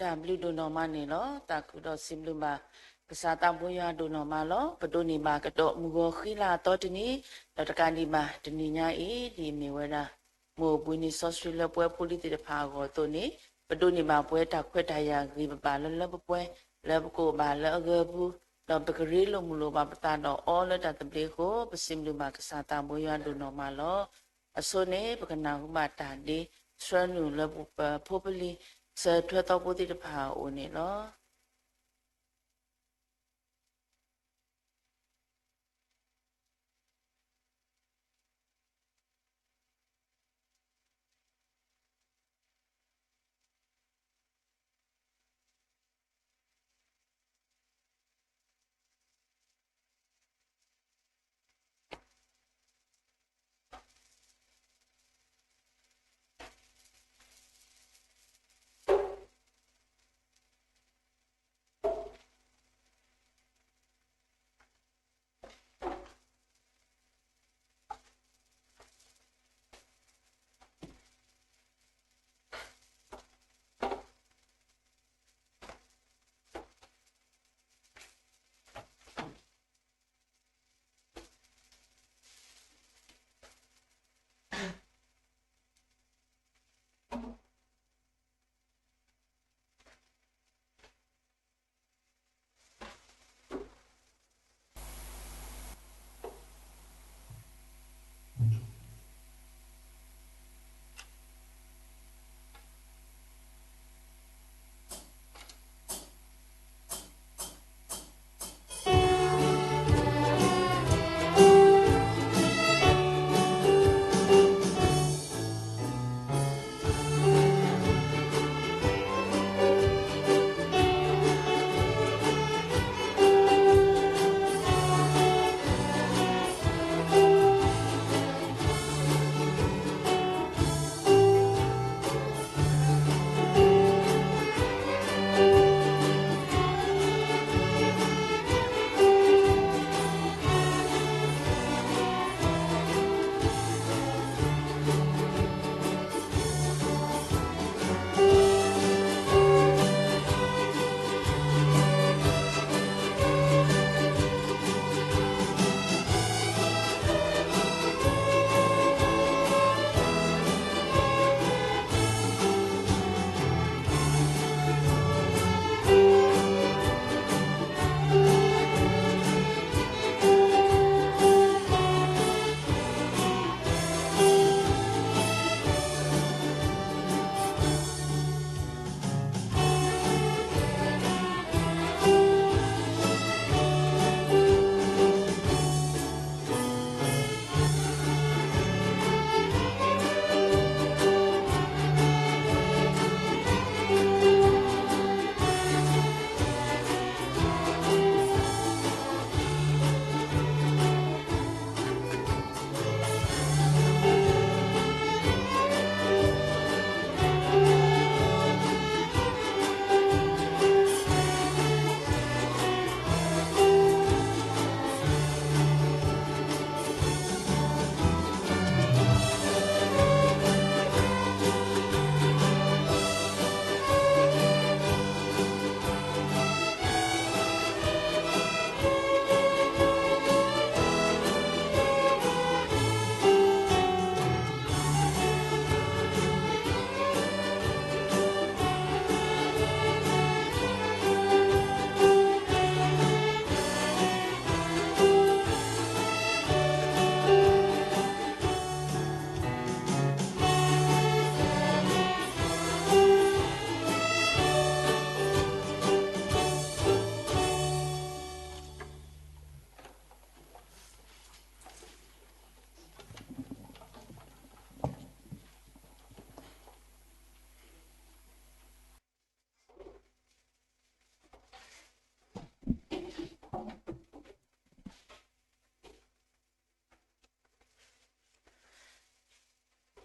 တၢ်ဘျုးဒိၣ်နီၢ်မးန့ၣ်လီၤ. သးခုဒီးစံးဘျုးဘၣ် ကစၢ်သးဘိယွၤဒိၣ်နီၢ်မးလီၤ. ပဒိးန့ၢ်ဘၣ်ကဒီးမုၢ်ဂီၤဃံလၤအသီတနံၤ, ဒီးတကးဒံးဘၣ်တနံၤညါအံၤ ဒ်အမ့ၢ်ဝဲဒၣ် မိၢ်ဘှံးနံၤစီဆှံလၢပှဲၤဖိလံၤသ့ၣ်တဖၣ်အဂီၢ်အသိးန့ၣ်, ပဒိးန့ၢ်ဘၣ်ပှဲၤတၢ်ခွဲးတၢ်ယာ်ဂံၢ်ပဘၣ်လၢလၢပှဲၤပှဲၤ, လၢပကအိၣ်ဘၣ်လၢအဂၢၤပူၤ, ဒီးပကရ့လိာ်မုာ်လိာ်ဘၣ်ပသးဒီးအီလၢတၢ်သဘျ့အဃိ, ပစံးဘျုးဘၣ်ကစၢ်သးဘိယွၤဒိၣ်နီၢ်မးလီၤ. အဆိန့ၣ် ပကနၢ်ဟူဘၣ်တၢ်ဒ့ဆှၢနုာ်လၢပဖိပလံၤ ဆၢထၢၣ်သီဖိသ့ၣ်တဖၣ်အအိၣ်န့ၣ်လီၤ.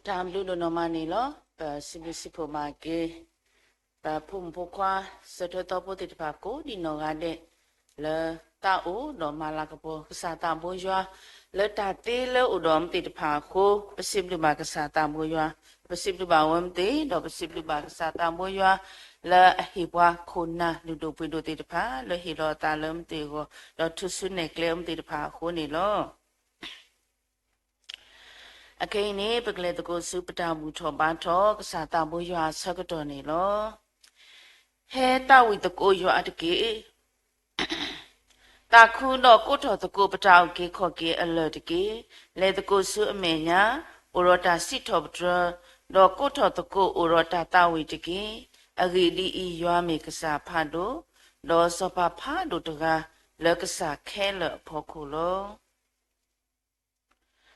တၢ်ဘျုးဒိၣ်နီၢ်မးန့ၣ်လီၤ. ပစံးဘျုးစံးဖှိၣ်ဘၣ်က့ၤ ပဖိမုၣ်ဖိခွါ ဆၢထၢၣ်သီဖိသ့ၣ်တဖၣ်ကိးဒံးနီၢ်ဂၤဒဲး လၢသးအိၣ်ဒီးမၤလၤကပီၤကစၢ်သးဘိယွၤ လၢတၢ်သ့လၢအိၣ်ဒီးမ့ၢ်သ့ၣ်တဖၣ်အဃိ, ပစံးဘျုးဘၣ်ကစၢ်သးဘိယွၤ, ပစံးဘျုးဘၣ်ဝဲမ့ၢ်သ့ၣ် ဒီးပစံးဘျုးဘၣ်ကစၢ်သးဘိယွၤ လၢအဟ့ၣ်ပှၤခိၣ်နၢ်လုၢ်ဒိၣ်ပှ့ၤဒိၣ်သ့ၣ်တဖၣ် လၢဟ့ၣ်လီၤအသးလၢမုၢ်သ့ၣ်အဂီၢ် ဒီးထူၣ်စုနဲၣ်ကျဲအမုၢ်သ့ၣ်တဖၣ်အဃိန့ၣ်လီၤ. အခဲအံၤန့ၣ် ပကလဲၤသကိးဆူပတၢ်ဘူၣ်ထီၣ်ဘါထီၣ်ကစၢ်သးဘိယွၤအဆၢကတီၢ်န့ၣ်လီၤ. ဟဲသးဝံၣ်သကိးယွၤတက့ၢ်. သးခုဒီးကိးထီၣ်သကိးပတၢ်အုၣ်က့ၤခီၣ်က့ၤအလၢၢ်တက့ၢ်. လဲၤသကိးဆူအမဲာ်ညါ အိၣ်ဒီးတၢ်စံးထီၣ်ပတြၢၤ, ဒီးကိးထီၣ်သကိးအိၣ်ဒီးတၢ်သးဝံၣ်တက့ၢ်. အဂ့ၢ်ဒ်အံၤ, ယွၤမ့ၢ်ကစၢ်ဖးဒိၣ်, ဒီးစီၤပၤဖးဒိၣ်တဂၤ လၢကစၢ်ခဲလၢာ်အဖီခိၣ်လီၤ.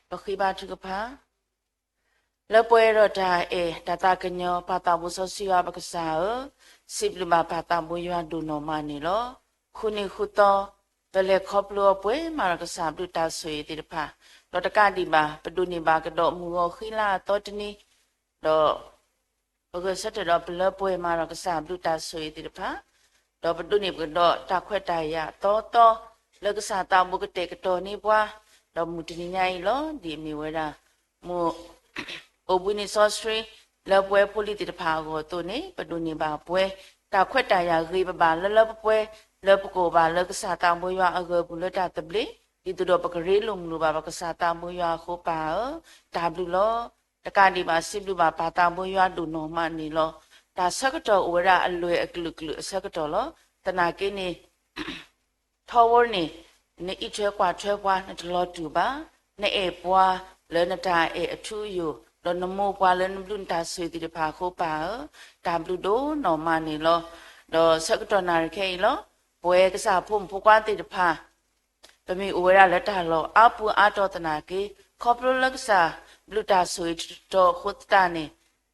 ပဃ့ဘါထုကဖၣ်. လၢပှဲၤဒီးတၢ်အဲၣ်တၢ်သးကညီၤ ပၢ်သးဘိစီဆှံယွၤပကစၢ်ဧၢ, စံးဘျုးဘၣ်ပၢ်သးဘိယွၤဒိၣ်နီၢ်မးန့ၣ်လီၤ. ဃုနံၤဃုသီ ပလဲၤခီဖျိအီၤပှဲၤမးဒီးကစၢ်ဘျုးတၢ်ဆိၣ်ဂ့ၤသ့ၣ်တဖၣ်, ဒီးတကးဒံးဘၣ် ပဒိးန့ၢ်ဘၣ်ကဒီးမုၢ်ဂီၤဃံလၤအသီတနံၤ, ဒီး ပဂဲၤဆၢထၢၣ်ဒီးပလၢပှဲၤမးဒီးကစၢ်ဘျုးတၢ်ဆိၣ်ဂ့ၤသ့ၣ်တဖၣ်, ဒီးပဒိးန့ၢ်ပကဒီးတၢ်ခွဲးတၢ်ယာ်အသီသီ လၢကစၢ်သးဘိကတဲာ်ကတီၤန့ၢ်ပှၤ, ဒီးမုၢ်တနံၤညါအံၤလီၤ. ဒ်အမ့ၢ်ဝဲဒၣ် မုၢ်အိၣ်ဘှံးနံၤစီဆှံ လၢပဝဲဖိလံၤသ့ၣ်တဖၣ်အဂီၢ်အသိးန့ၣ် ပဒိးန့ၢ်ဘၣ်ပှဲၤ တၢ်ခွဲးတၢ်ယာ်ဂ့ၤဘၣ်ဘၣ်လၢလၢပှဲၤပှဲၤ လၢပကအိၣ်ဘၣ်လၢကစၢ်သးဘိယွၤအဂၢၤပူၤလၢတၢ်သဘျ့, ဒ်သိးဒီးပကရ့လိာ်မုာ်လိာ်ဘၣ်ပကစၢ်သးဘိယွၤအဃိပၢ်ဧၢ, တၢ်ဘျုးလီၤ. တကးဒံးဘၣ် စံးဘျုးဘၣ်ပၢ်သးဘိယွၤဒိၣ်နီၢ်မးန့ၣ်လီၤ. တၢ်ဆၢကတီၢ်အိၣ်ဝဲဒၣ်အလွဲၢ်အကလုာ်ကလုာ်အဆၢကတီၢ်လီၤ. သနာ်က့န့ၣ် ထီဘိန့ၣ် နအံးထွဲကွၢ်ထွဲပှၤ နတလီၤတူာ်ဘၣ်, နအဲၣ်ပှၤလၢနတၢ်အဲၣ်အထူအယိာ်, ဒီးနမိၢ်ပှၤလၢနဘျုးနတၢ်ဆိၣ်ဂ့ၤသ့ၣ်တဖၣ်အဃိပၢ်ဧၢ, တၢ်ဘျုးဒိၣ်နီၢ်မးန့ၣ်လီၤ. ဒီးဆၢကတီၢ်နၣ်ရံၣ်ခဲအံၤလီၤ. ပဝဲကစၢ်ဖိမုၣ်ဖိခွါသ့ၣ်တဖၣ် ပမ့ၢ်အိၣ်ဝဲဒၣ်လၢတၢ်လီၢ်အါပူၤအါတီၤသနာ်က့, ခီဖျိလၢကစၢ်ဘျုးတၢ်ဆိၣ်ဂ့ၤတတီၤအဃိသတးန့ၣ်,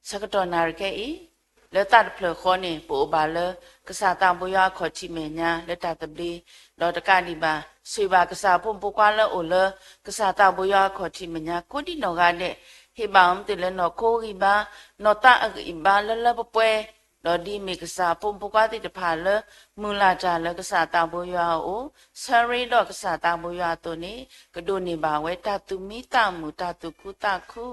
ဆၢကတီၢ်နၣ်ရံၣ်ခဲအံၤ လၢသးတဖျၢၣ်ဃီန့ၣ် ပအိၣ်ဘၣ်လၢကစၢ်သးဘိယွၤအခီၣ်ထံးမဲာ်ညါလၢတၢ်သဘျ့, ဒီးတကးဒံးဘၣ် ဆိၣ်ဂ့ၤဘၣ်ကစၢ်ဖိမုၣ်ဖိခွါလၢအိၣ်လၢကစၢ်သးဘိယွၤအခီၣ်ထံးမဲာ်ညါ ကိးဒံနီၢ်ဂၤဒဲး, ဟ့ၣ်ဘၣ်အီၤမ့ၢ်သ့ၣ်လၢနီၢ်ခိဂံၢ်ဘါ, နီၢ်သးအဂံၢ်ဘါလၢလၢပှဲၤပှဲၤ, ဒီးဒ်အမ့ၢ်ကစၢ်ဖိမုၣ်ဖိခွါသ့ၣ်တဖၣ်လၢ မုၢ်လၢ်တၢ်လၢကစၢ်သးဘိယွၤအအိၣ်, ဆၢရ့ဒီးကစၢ်သးဘိယွၤအသိးန့ၣ် ကဒိးန့ၢ်ဘၣ်ဝဲတၢ်သူၣ်မံသးမုာ် တၢ်သူၣ်ခုသးခု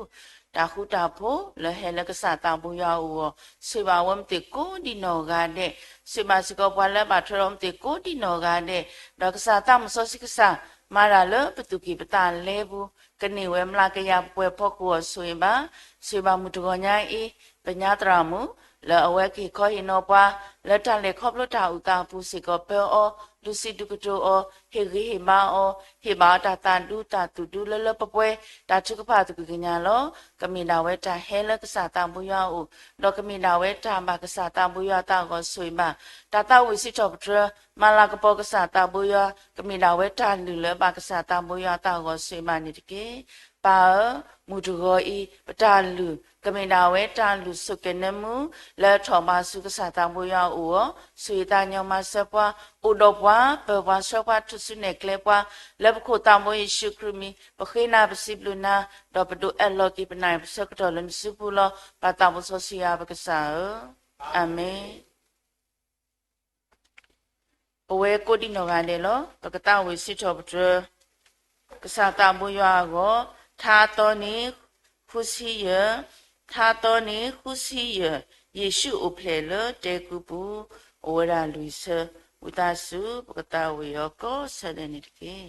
တၢ်ဃူတၢ်ဖိး လၢဟဲလၢကစၢ်သးဘိယွၤအအိၣ်အဂီၢ်, ဆိၣ်ဂ့ၤဘၣ်ဝဲမ့ၢ်သ့ၣ်ကိးဒံနီၢ်ဂၤဒဲး, ဆိၣ်ဂ့ၤဘၣ်စ့ၢ်ကီးပှၤလၢအဘၣ်ထွဲဒီးမ့ၢ်သ့ၣ်ကိးဒံနီၢ်ဂၤဒဲး, ဒီးကစၢ်သးမုၣ်စီဆှံကစၢ် မၤတၢ်လၢပသူၣ်ကံၢ်ပသးလဲပူၤ, ကန့ၢ်ဝဲမျးကယၤပှဲၤပှဲၤဖီခိၣ်အဂီၢ် ဆိၣ်ဂ့ၤဘၣ်, ဆိၣ်ဂ့ၤဘၣ်မုၢ်တဂီၤညါအံၤ ပညါသရၣ်မုၣ် လၢအဝဲကဟ့ၣ်ခီဟ့ၣ်နီၤပှၤ လၢတၢ်လဲၤခီဖျိတၢ်အုၣ်သးအပူၤစ့ၢ်ကီး ပၢအီၤ ဒုးစံးဒုးကတိၤအီၤ ဟ့ၣ်ဂံၢ်ဟ့ၣ်ဘါအီၤ ဟ့ၣ်ဘၣ်အီၤတၢ်သးဒူတၢ်သူၣ်ဒူလၢလၢပှဲၤပှဲၤ တၢ်ထုကဖၣ်သကိးကညါလီၤ. ကမ့ၢ်ဒၣ်ဝဲတၢ်ဟဲလၢကစၢ်သးဘိယွၤအအိၣ် ဒီးကမ့ၢ်ဒၣ်ဝဲတၢ်ဘၣ်ကစၢ်သးဘိယွၤအသးအဂီၢ်ဆိၣ်ဂ့ၤဘၣ်, တၢ်သးဝံၣ်စံးထီၣ်ပတြၢၤ မၤလၤကပီၤကစၢ်သးဘိယွၤ ကမ့ၢ်ဒၣ်ဝဲတၢ်လုၢ်လၢအဘၣ်ကစၢ်သးဘိယွၤအသးအဂီၢ်ဆိၣ်ဂ့ၤဘၣ်န့ၣ်တက့ၢ်. ပၢ်ဧၢ, မုၢ်တဂီၤအံၤ ပတၢ်လုၢ် ကမ့ၢ်ဒၣ်ဝဲတၢ်လုၢ်ဆိၣ်ကဲၤနၢမူ လၢထီၣ်ဘးဆူကစၢ်သးဘိယွၤအအိၣ်အဂီၢ် ဆိၣ်ဂ့ၤသးညီမၤစၢၤပှၤ အိၣ်ဒီးပှၤ ပၢၤပှၤဆှၢပှၤ ထူၣ်စုနဲၣ်ကျဲပှၤ လၢပခိၣ်သးဘိယ့ၣ်ၡူးခရံာ်မံၤ ပဃ့နၤပစံးဘျုးနၤ ဒီးပဒိးအဲၣ်လီၤက့ၤပနၢ်ပၢၢ်ဆၢကတီၢ်လၢနစုပူၤလီၤ. ပၢ်သးဘိစီဆှံယွၤပကစၢ်ဧၢ, အၤမ့ၣ်. ပဝဲကိးဒံနီၢ်ဂၤဒဲးလီၤ. ပကသးဝံၣ်စံးထီၣ်ပတြၢၤ ကစၢ်သးဘိယွၤအဂီၢ်, ထါသီန့ၣ် ဃုဆံယဲၢ်, ထါသီန့ၣ် ဃုဆံယဲၢ်, ယ့ၣ်ၡူးအိၣ်ဖျဲၣ်လၢတဲကုပူၤ, အိၣ်ဝဲဒၣ်လွံၢ်ဆၢ, ဝံသးစူၤ ပကသးဝံၣ်အီၤကိးဆၢဒဲးန့ၣ်တက့ၢ်.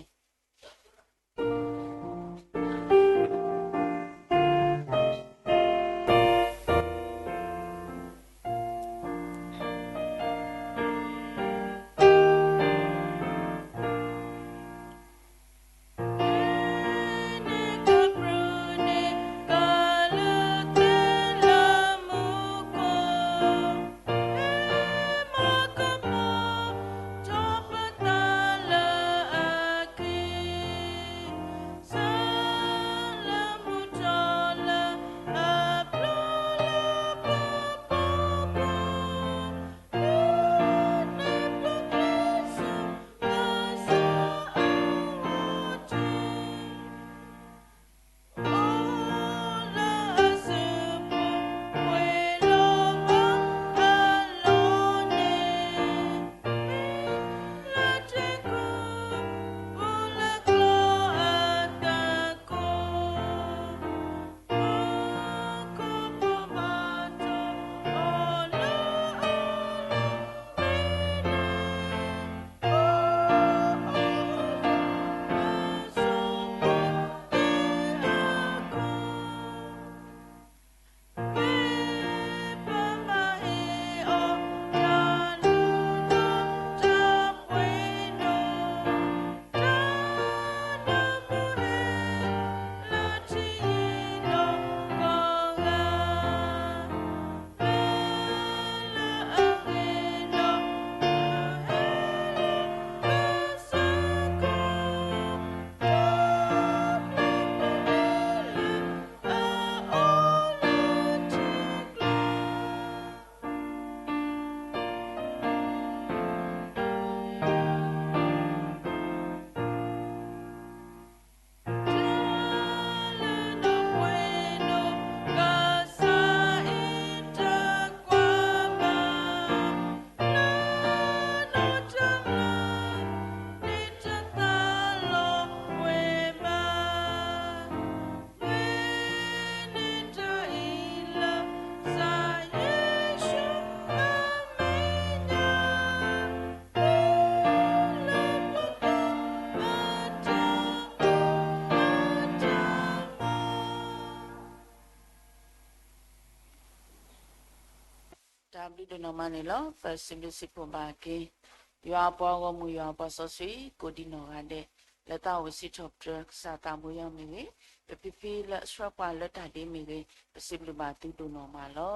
ဒိၣ်ဒိၣ်နီၢ်မးန့ၣ်လီၤ. ပစံးဘျုးစံးဖှိၣ်ဘၣ်က့ၤ ယွၤအပှၤဂီၢ်မုၢ် ယွၤအပှၤစီဆှံ ကိးဒံနီၢ်ဂၤဒဲး လၢသးအိၣ်ဝဲစံးထီၣ်ပတြၢၤကစၢ်သးဘိယီၤမ့ၢ်ဂ့ၤ, ပဖံဖံလၢအဆှၢပှၤလၢတၢ်ဒ့မ့ၢ်ဂ့ၤ, ပစံးဘျုးဘၣ်သုဒိၣ်နီၢ်မးလီ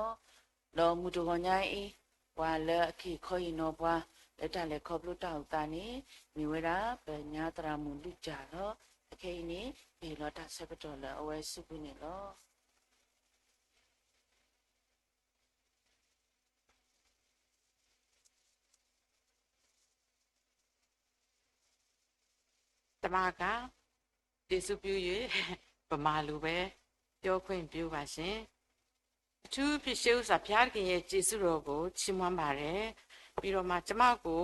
ၤ. ဒီးမုၢ်တဂီၤညါအံၤ ပှၤလၢအက့ၤခီအံၤနီၤပှၤ လၢတၢ်လဲၤခီဖျိတၢ်အိၣ်သးန့ၣ် မ့ၢ်ဝဲဒၣ် ပညါသရၣ်မုၣ်လုၢ်ကၠၢ်လီၤ. အခဲအံၤန့ၣ် ပဟ့ၣ်လီၤတၢ်ဆၢကတီၢ်လၢအဝဲစုပူၤန့ၣ်လီၤ. တမၤကၤ, ကျေးဇူးပြု၍ ဗမာလိုပဲ ပြောခွင့်ပြုပါရှင်. အထူးအဖြင့် ရှေးဦးစွာ ဘုရားသခင်ရဲ့ ကျေးဇူးတော်ကို ချီးမွမ်းပါတယ်. ပြီးတော့မှ ကျမကို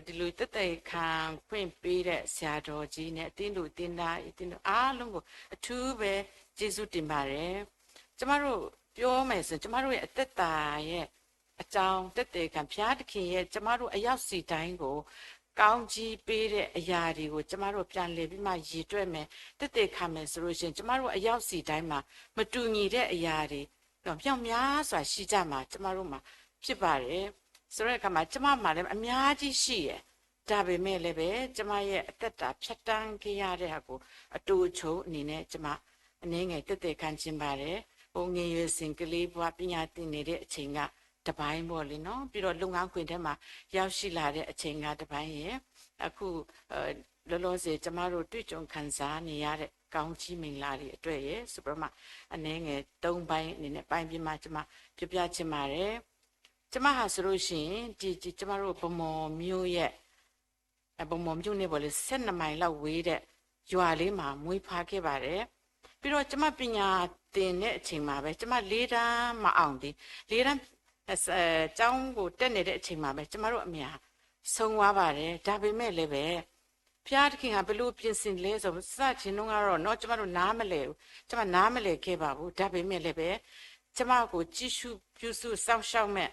ဒီလို သက်သေခံခွင့်ပေးတဲ့ ဆရာတော်ကြီးနဲ့ အသင်းသူ အသင်းသား အသင်းသူအားလုံးကို အထူးပဲ ကျေးဇူးတင်ပါတယ်. ကျမတို့ ပြောမယ်ဆိုရင် ကျမတို့ရဲ့ အသက်တာရဲ့ အကြောင်း သက်သေခံ ဘုရားသခင်ရဲ့ ကျမတို့ အရောက်ဆီတိုင်းကို ကောင်းကြီးပေးတဲ့ အရာတွေကို ကျမတို့ ပြန်လည်ပြီးမှ ရေတွက်မယ် သက်သေခံမယ်ဆိုလို့ရှိရင် ကျမတို့ အရောက်ဆီတိုင်းမှာ မတူညီတဲ့ အရာတွေ မြောက်များစွာ ရှိကြမှာ ကျမတို့မှာ ဖြစ်ပါတယ်. ဆိုတဲ့အခါမှာ ကျမမှာလည်း အများကြီးရှိတယ်. ဒါပေမဲ့လည်းပဲ ကျမရဲ့ အသက်တာ ဖြတ်တန်းခဲ့ရတဲ့ဟာကို အတိုအချုံအနေနဲ့ ကျမ အနည်းငယ် သက်သေခံချင်ပါတယ်. ဟို ငယ်ရွယ်စဉ် ကလေးဘဝ ပညာသင်နေတဲ့အချိန်က တစ်ပိုင်းပေါ့လေနော်. ပြီးတော့ လုပ်ငန်းခွင်ထဲမှာ ရောက်ရှိလာတဲ့အချိန်က တစ်ပိုင်းရယ်, အခု လောလောဆယ် ကျမတို့ တွေ့ကြုံခံစားနေရတဲ့ ကောင်းချီးမင်္ဂလာတွေအတွက်ရယ် ဆိုပြီးတော့မှ အနည်းငယ် သုံးပိုင်းအနေနဲ့ ပိုင်းပြီးမှ ကျမ ပြောပြချင်ပါတယ်. ကျမဟာဆိုလို့ရှိရင် ဒီ ကျမတို့ ဗန်းမော်မြို့ရဲ့ ဗန်းမော်မြို့နဲ့ပေါ့လေ ဆယ့်နှစ်မိုင်လောက်ဝေးတဲ့ ရွာလေးမှာ မွေးဖွားခဲ့ပါတယ်. ပြီးတော့ ကျမ ပညာသင်တဲ့အချိန်မှာပဲ ကျမ လေးတန်းမအောင်သေး, လေးတန်း ကျောင်းကို တက်နေတဲ့အချိန်မှာပဲ ကျမတို့ အမေဟာ ဆုံးသွားပါတယ်. ဒါပေမဲ့လည်းပဲ ဘုရားသခင်က ဘယ်လို ပြင်ဆင်လဲဆို စစချင်းတုန်းကတော့နော် ကျမတို့ နားမလည်ဘူး, ကျမ နားမလည်ခဲ့ပါဘူး. ဒါပေမဲ့လည်းပဲ ကျမကို ကြည့်ရှု ပြုစု စောင့်ရှောက်မဲ့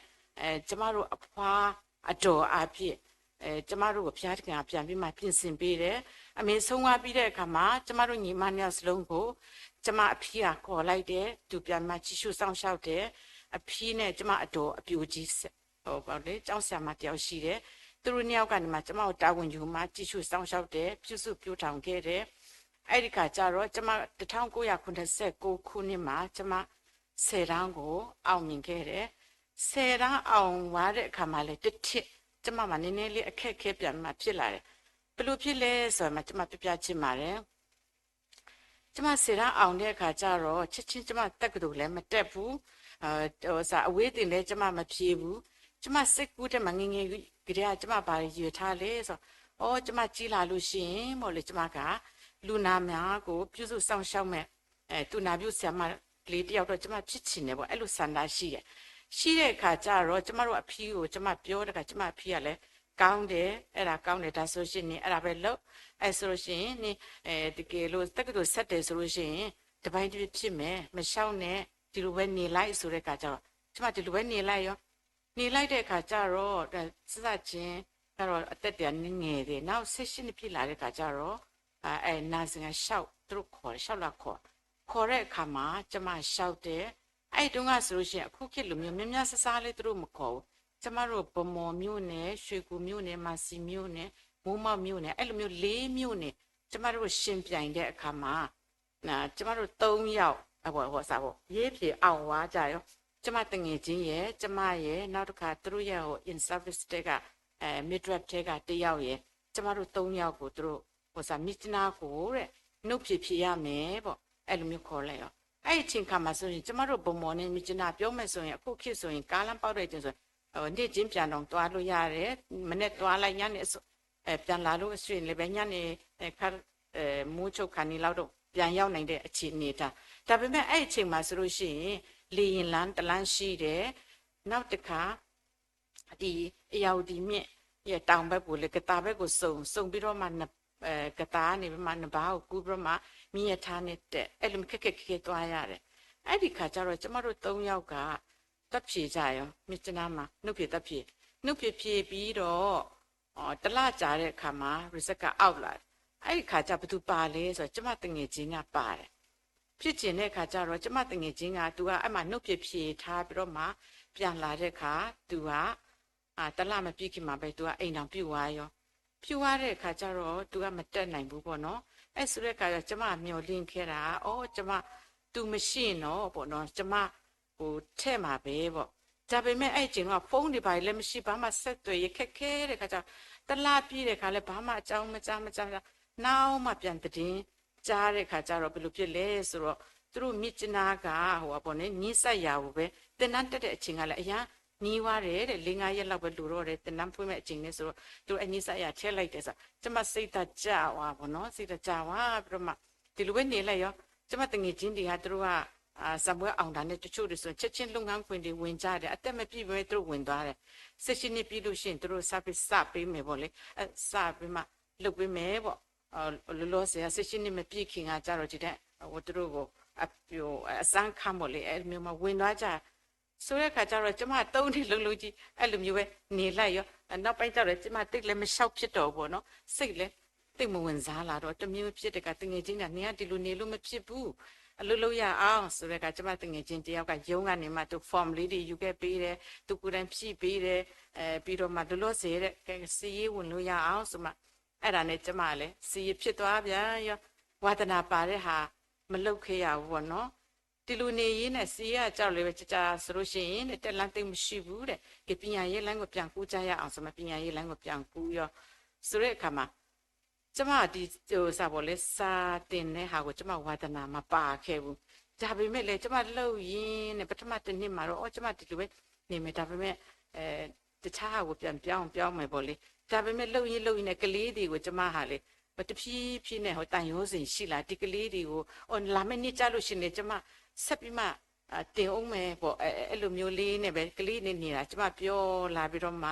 ကျမတို့ အဖွား အတော်အားဖြင့် ကျမတို့ကို ဘုရားသခင်က ပြန်ပြီးမှ ပြင်ဆင်ပေးတယ်. အမေ ဆုံးသွားပြီးတဲ့အခါမှာ ကျမတို့ ညီမနှစ်ယောက်စလုံးကို ကျမ အဖံက ခေါ်လိုက်တယ်. သူ ပြန်မှ ကြည့်ရှု စောင့်ရှောက်တယ်. အဖံနဲ့ ကျမ အတော် အပျိုကြီး ဟို ဘာလဲ ကျောင်းဆရာမတစ်ယောက်ရှိတယ်. သူတို့နှစ်ယောက်ကနေမှ ကျမကို တာဝန်ယူမှ ကြည့်ရှု စောင့်ရှောက်တယ်. ပြုစု ပျိုထောင်ခဲ့တယ်. အဲ့ဒီခါကျတော့ ကျမ တစ်ထောင်ကိုးရာခုနှစ်ဆယ့်ကိုးခုနှစ်မှာ ကျမ ဆယ်တန်းကို အောင်မြင်ခဲ့တယ်. ဆယ်တန်း အောင်သွားတဲ့အခါမှာလည်း တစ်ထစ် ကျမမှာ နည်းနည်းလေး အခက်အခဲ ပြန်မှ ဖြစ်လာတယ်. ဘယ်လိုဖြစ်လဲဆိုတော့မှ ကျမ ပြောပြချင်ပါတယ်. ကျမ ဆယ်တန်း အောင်တဲ့အခါကျတော့ ချက်ချင်း ကျမ တက္ကသိုလ်လည်း မတက်ဘူး. ဟို စာ အဝေးသင်လည်း ကျမ မဖြေဘူး. ကျမ စိတ်ကူးထဲမှာ ငယ်ငယ်ကတည်းက ကျမ ဘာရည်ရွယ်ထားလဲဆိုတော့ အော် ကျမ ကြီးလာလို့ရှိရင် ပေါ့လေ ကျမက လူနာများကို ပြုစုစောင့်ရှောက်မယ်, အဲ သူနာပြုဆရာမလေးတစ်ယောက်တော့ ကျမ ဖြစ်ချင်တယ်ပေါ့, အဲ့လို ဆန္ဒရှိတယ်. ရှိတဲ့အခါကျတော့ ကျမတို့ အဖံကို ကျမ ပြောတဲ့အခါ ကျမ အဖံကလည်း ကောင်းတယ်, အဲ့ဒါ ကောင်းတယ်, ဒါဆိုရှင်နေ အဲ့ဒါပဲလုပ်, အဲ ဆိုလို့ရှိရင်နေ အဲ တကယ်လို့ တက္ကသိုလ် ဆက်တယ်ဆိုလို့ရှိရင် တစ်ပိုင်းတစ်ဖြစ်မယ်, မလျှောက်နဲ့, ဒီလိုပဲ နေလိုက် ဆိုတဲ့အခါကျတော့ ကျမ ဒီလိုပဲ နေလိုက်ရော နေလိုက်တဲ့အခါကျတော့ စစချင်းကတော့ အသက်တွေက နည်းငယ်သေး, နောက် ဆယ့်ရှစ်နှစ် ပြည့်လာတဲ့အခါကျတော့ အဲ နာ်စင်က လျှောက်, သူတို့ ခေါ်တယ်, လျှောက်လွှာ ခေါ်, ခေါ်တဲ့အခါမှာ ကျမ လျှောက်တယ်. အဲ့တုန်းကဆိုလို့ရှိရင် အခုခေတ်လိုမျိုး များများစားစားလေး သူတို့ မခေါ်ဘူး. ကျမတို့ ဗန်းမော်မြို့နယ်, ရွှေကူမြို့နယ်, မံစီမြို့နယ်, မိုးမောက်မြို့နယ်, အဲ့လိုမျိုး လေးမြို့နယ် ကျမတို့ ယှဉ်ပြိုင်တဲ့အခါမှာ ကျမတို့ သုံးယောက် ဟို ဟို စာပေါ့, ရေးဖြေအောင်သွားကြရော, ကျမ သူငယ်ချင်းရယ်, ကျမရယ်, နောက်တစ်ခါ သူတို့ရဲ့ ဟို in service ထဲက အဲ midwife ထဲက တစ်ယောက်ရယ်, ကျမတို့ သုံးယောက်ကို သူတို့ ဟို စာ မြစ်ကြီးနားကိုတဲ့ နှုတ်ဖြေဖြေရမယ်ပေါ့, အဲ့လိုမျိုး ခေါ်လိုက်ရော. အဲ့ဒီအချိန်ခါမှာဆိုရင် ကျမတို့ ဗန်းမော်နဲ့ မြစ်ကြီးနား ပြောမယ်ဆိုရင် အခုခေတ်ဆိုရင် ကားလမ်းပေါက်တဲ့အချိန်ဆိုရင် ဟို နေ့ချင်းပြန်တောင် သွားလို့ရတယ်, မနက်သွားလိုက် ညနေအစော အဲ ပြန်လာလို့ရှိရင်လည်းပဲ ညနေ အဲ ခါ အဲ မိုးချုပ်ခါနီးလောက်တော့ ပြန်ရောက်နိုင်တဲ့ အခြေအနေဒါ. ဒါပေမဲ့ အဲ့အချိန်မှာဆိုလို့ရှိရင် လေယာဉ်လမ်းတစ်လမ်းရှိတယ်. နောက်တစ်ခါ ဒီ ဧရာဝတီမြစ်ရဲ့ တောင်ဘက်ကိုလည်း ကသာဘက်ကို စုံ, စုံပြီးတော့မှ အဲ ကသာကနေပြီးမှ နဘာကိုကူးပြီးတော့မှ မီးရထားနဲ့တက်, အဲ့လိုမျိုး ခက်ခက်ခဲခဲသွားရတယ်. အဲ့ဒီခါကျတော့ ကျမတို့သုံးယောက်က သွားဖြေကြရော, မြစ်ကြီးနားမှာ နှုတ်ဖြေသွားဖြေ, နှုတ်ဖြေဖြေပြီးတော့ တစ်လကြာတဲ့အခါမှာ result က out လာတယ်. အဲ့ဒီခါကျ ဘယ်သူပါလဲဆိုတော့ ကျမ သူငယ်ချင်းက ပါတယ်. ဖြစ်ချင်တဲ့အခါကျတော့ ကျမ သူငယ်ချင်းက သူက အဲ့မှာ နှုတ်ဖြေဖြေထားပြီးတော့မှ ပြန်လာတဲ့အခါ သူက အာ, တစ်လမပြည့်ခင်မှာပဲ သူကအိမ်ထောင်ပြုတ်သွားရော, ပြုတ်သွားတဲ့အခါကျတော့ သူကမတက်နိုင်ဘူးပေါ့နော်. အဲဆိုတဲ့အခါကျတော့ ကျမမျှော်လင့်ခဲ့တာက အော်, ကျမ, သူမရှိရင်တော့ပေါ့နော်, ကျမကိုထဲမှာပဲပေါ့. ဒါပေမဲ့ အဲ့အချိန်တော့ ဖုန်းတွေဘာတွေလည်းမရှိ, ဘာမှဆက်သွယ်ရေးခက်ခဲတဲ့အခါကျတော့ တစ်လပြည့်တဲ့အခါလည်း ဘာမှအကြောင်းမကြား, မကြား, မကြား, နောက်မှပြန်သတင်းကြားတဲ့အခါကျတော့ ဘယ်လိုဖြစ်လဲဆိုတော့ သူတို့မြစ်ကြီးနားက ဟိုပါပေါ့နော်, နီးစပ်ရာကိုပဲ သင်တန်းတက်တဲ့အချိန်ကလည်း အရမ်းနီးသွားတယ်တဲ့, လေးငါးရက်လောက်ပဲလိုတော့တယ်, သင်တန်းဖွင့်မဲ့အချိန်နဲ့ဆိုတော့ သူတို့အနီးစပ်ရာထဲလိုက်တယ်ဆိုတော့ ကျမစိတ်ဓာတ်ကျသွားပေါ့နော်, စိတ်ဓာတ်ကျသွားပြီးတော့မှ ဒီလိုပဲနေလိုက်ရော, ကျမသူငယ်ချင်းတွေက သူတို့က အာ, စာမေးပွဲအောင်တာနဲ့ တချို့တွေဆို ချက်ချင်းလုပ်ငန်းခွင်တွေဝင်ကြတယ်, အသက်မပြည့်ဘဲသူတို့ဝင်သွားတယ်, ဆယ့်ရှစ်နှစ်ပြည့်လို့ရှိရင် သူတို့စာပေစပေးမယ်ပေါ့လေ, အဲ, စပေးမှလုပ်ပေးမယ်ပေါ့. လောလောဆယ်က ဆယ့်ရှစ်နှစ်မပြည့်ခင်ကကျတော့ ဒီတိုင်း ဟို သူတို့ကို အ, ဟို အစမ်းခန်းပေါ့လေ, အဲ့လိုမျိုးမှဝင်သွားကြ ဆိုတဲ့အခါကျတော့ ကျမသုံးနှစ်လုံးလုံးကြီး အဲ့လိုမျိုးပဲနေလိုက်ရော, နောက်ပိုင်းကျတော့ ကျမသိပ်လည်းမလျှောက်ဖြစ်တော့ဘူးပေါ့နော်, စိတ်လည်းသိပ်မဝင်စားလာတော့, တစ်မျိုးဖြစ်တဲ့အခါ သူငယ်ချင်းတွေက နင်ကဒီလိုနေလို့မဖြစ်ဘူး, အလုပ်လုပ်ရအောင်ဆိုတဲ့အခါ ကျမသူငယ်ချင်းတစ်ယောက်က ရုံးကနေမှ သူ form လေးတွေယူခဲ့ပေးတယ်, သူကိုယ်တိုင်ဖြည့်ပေးတယ်, အဲ, ပြီးတော့မှ လောလောဆယ်တဲ့ ကဲ စာရေးဝင်လို့ရအောင်ဆိုမှ အဲ့ဒါနဲ့ ကျမလည်း စာရေးဖြစ်သွားပြန်ရော, ဝါသနာပါတဲ့ဟာ မလုပ်ခဲ့ရဘူးပေါ့နော်. ဒီလိုနေရင်းနဲ့ စာရေးကကျတော့လည်းပဲ ကြာကြာဆိုလို့ရှိရင်တဲ့ တက်လမ်းသိပ်မရှိဘူးတဲ့, ကဲ ပညာရေးလိုင်းကို ပြန်ကူးကြရအောင်ဆိုမှ ပညာရေးလိုင်းကို ပြန်ကူးရော, ဆိုတဲ့အခါမှာ ကျမဒီ ဟို စာပေါ့လေ, စာသင်တဲ့ဟာကို ကျမဝါသနာမပါခဲ့ဘူး. ဒါပေမဲ့လည်း ကျမလုပ်ရင်းနဲ့ ပထမတစ်နှစ်မှာတော့ အော် ကျမဒီလိုပဲနေမယ်, ဒါပေမဲ့ အဲ, တခြားဟာကို ပြန်ပြောင်းပြောင်းမယ်ပေါ့လေ. ဒါပေမဲ့ လုပ်ရင်းလုပ်ရင်းနဲ့ ကလေးတွေကို ကျမဟာလေ, တဖြည်းဖြည်းနဲ့ ဟို သံယောဇဉ်ရှိလာ, ဒီကလေးတွေကို အော် လာမယ့်နှစ်ကျလို့ရှိရင်လည်း ကျမဆက်ပြီးမှ အာ, သင်ဦးမယ်ပေါ့, အဲ, အဲ့လိုမျိုးလေးနဲ့ပဲ ကလေးနဲ့နေတာ ကျမပျော်လာပြီးတော့မှ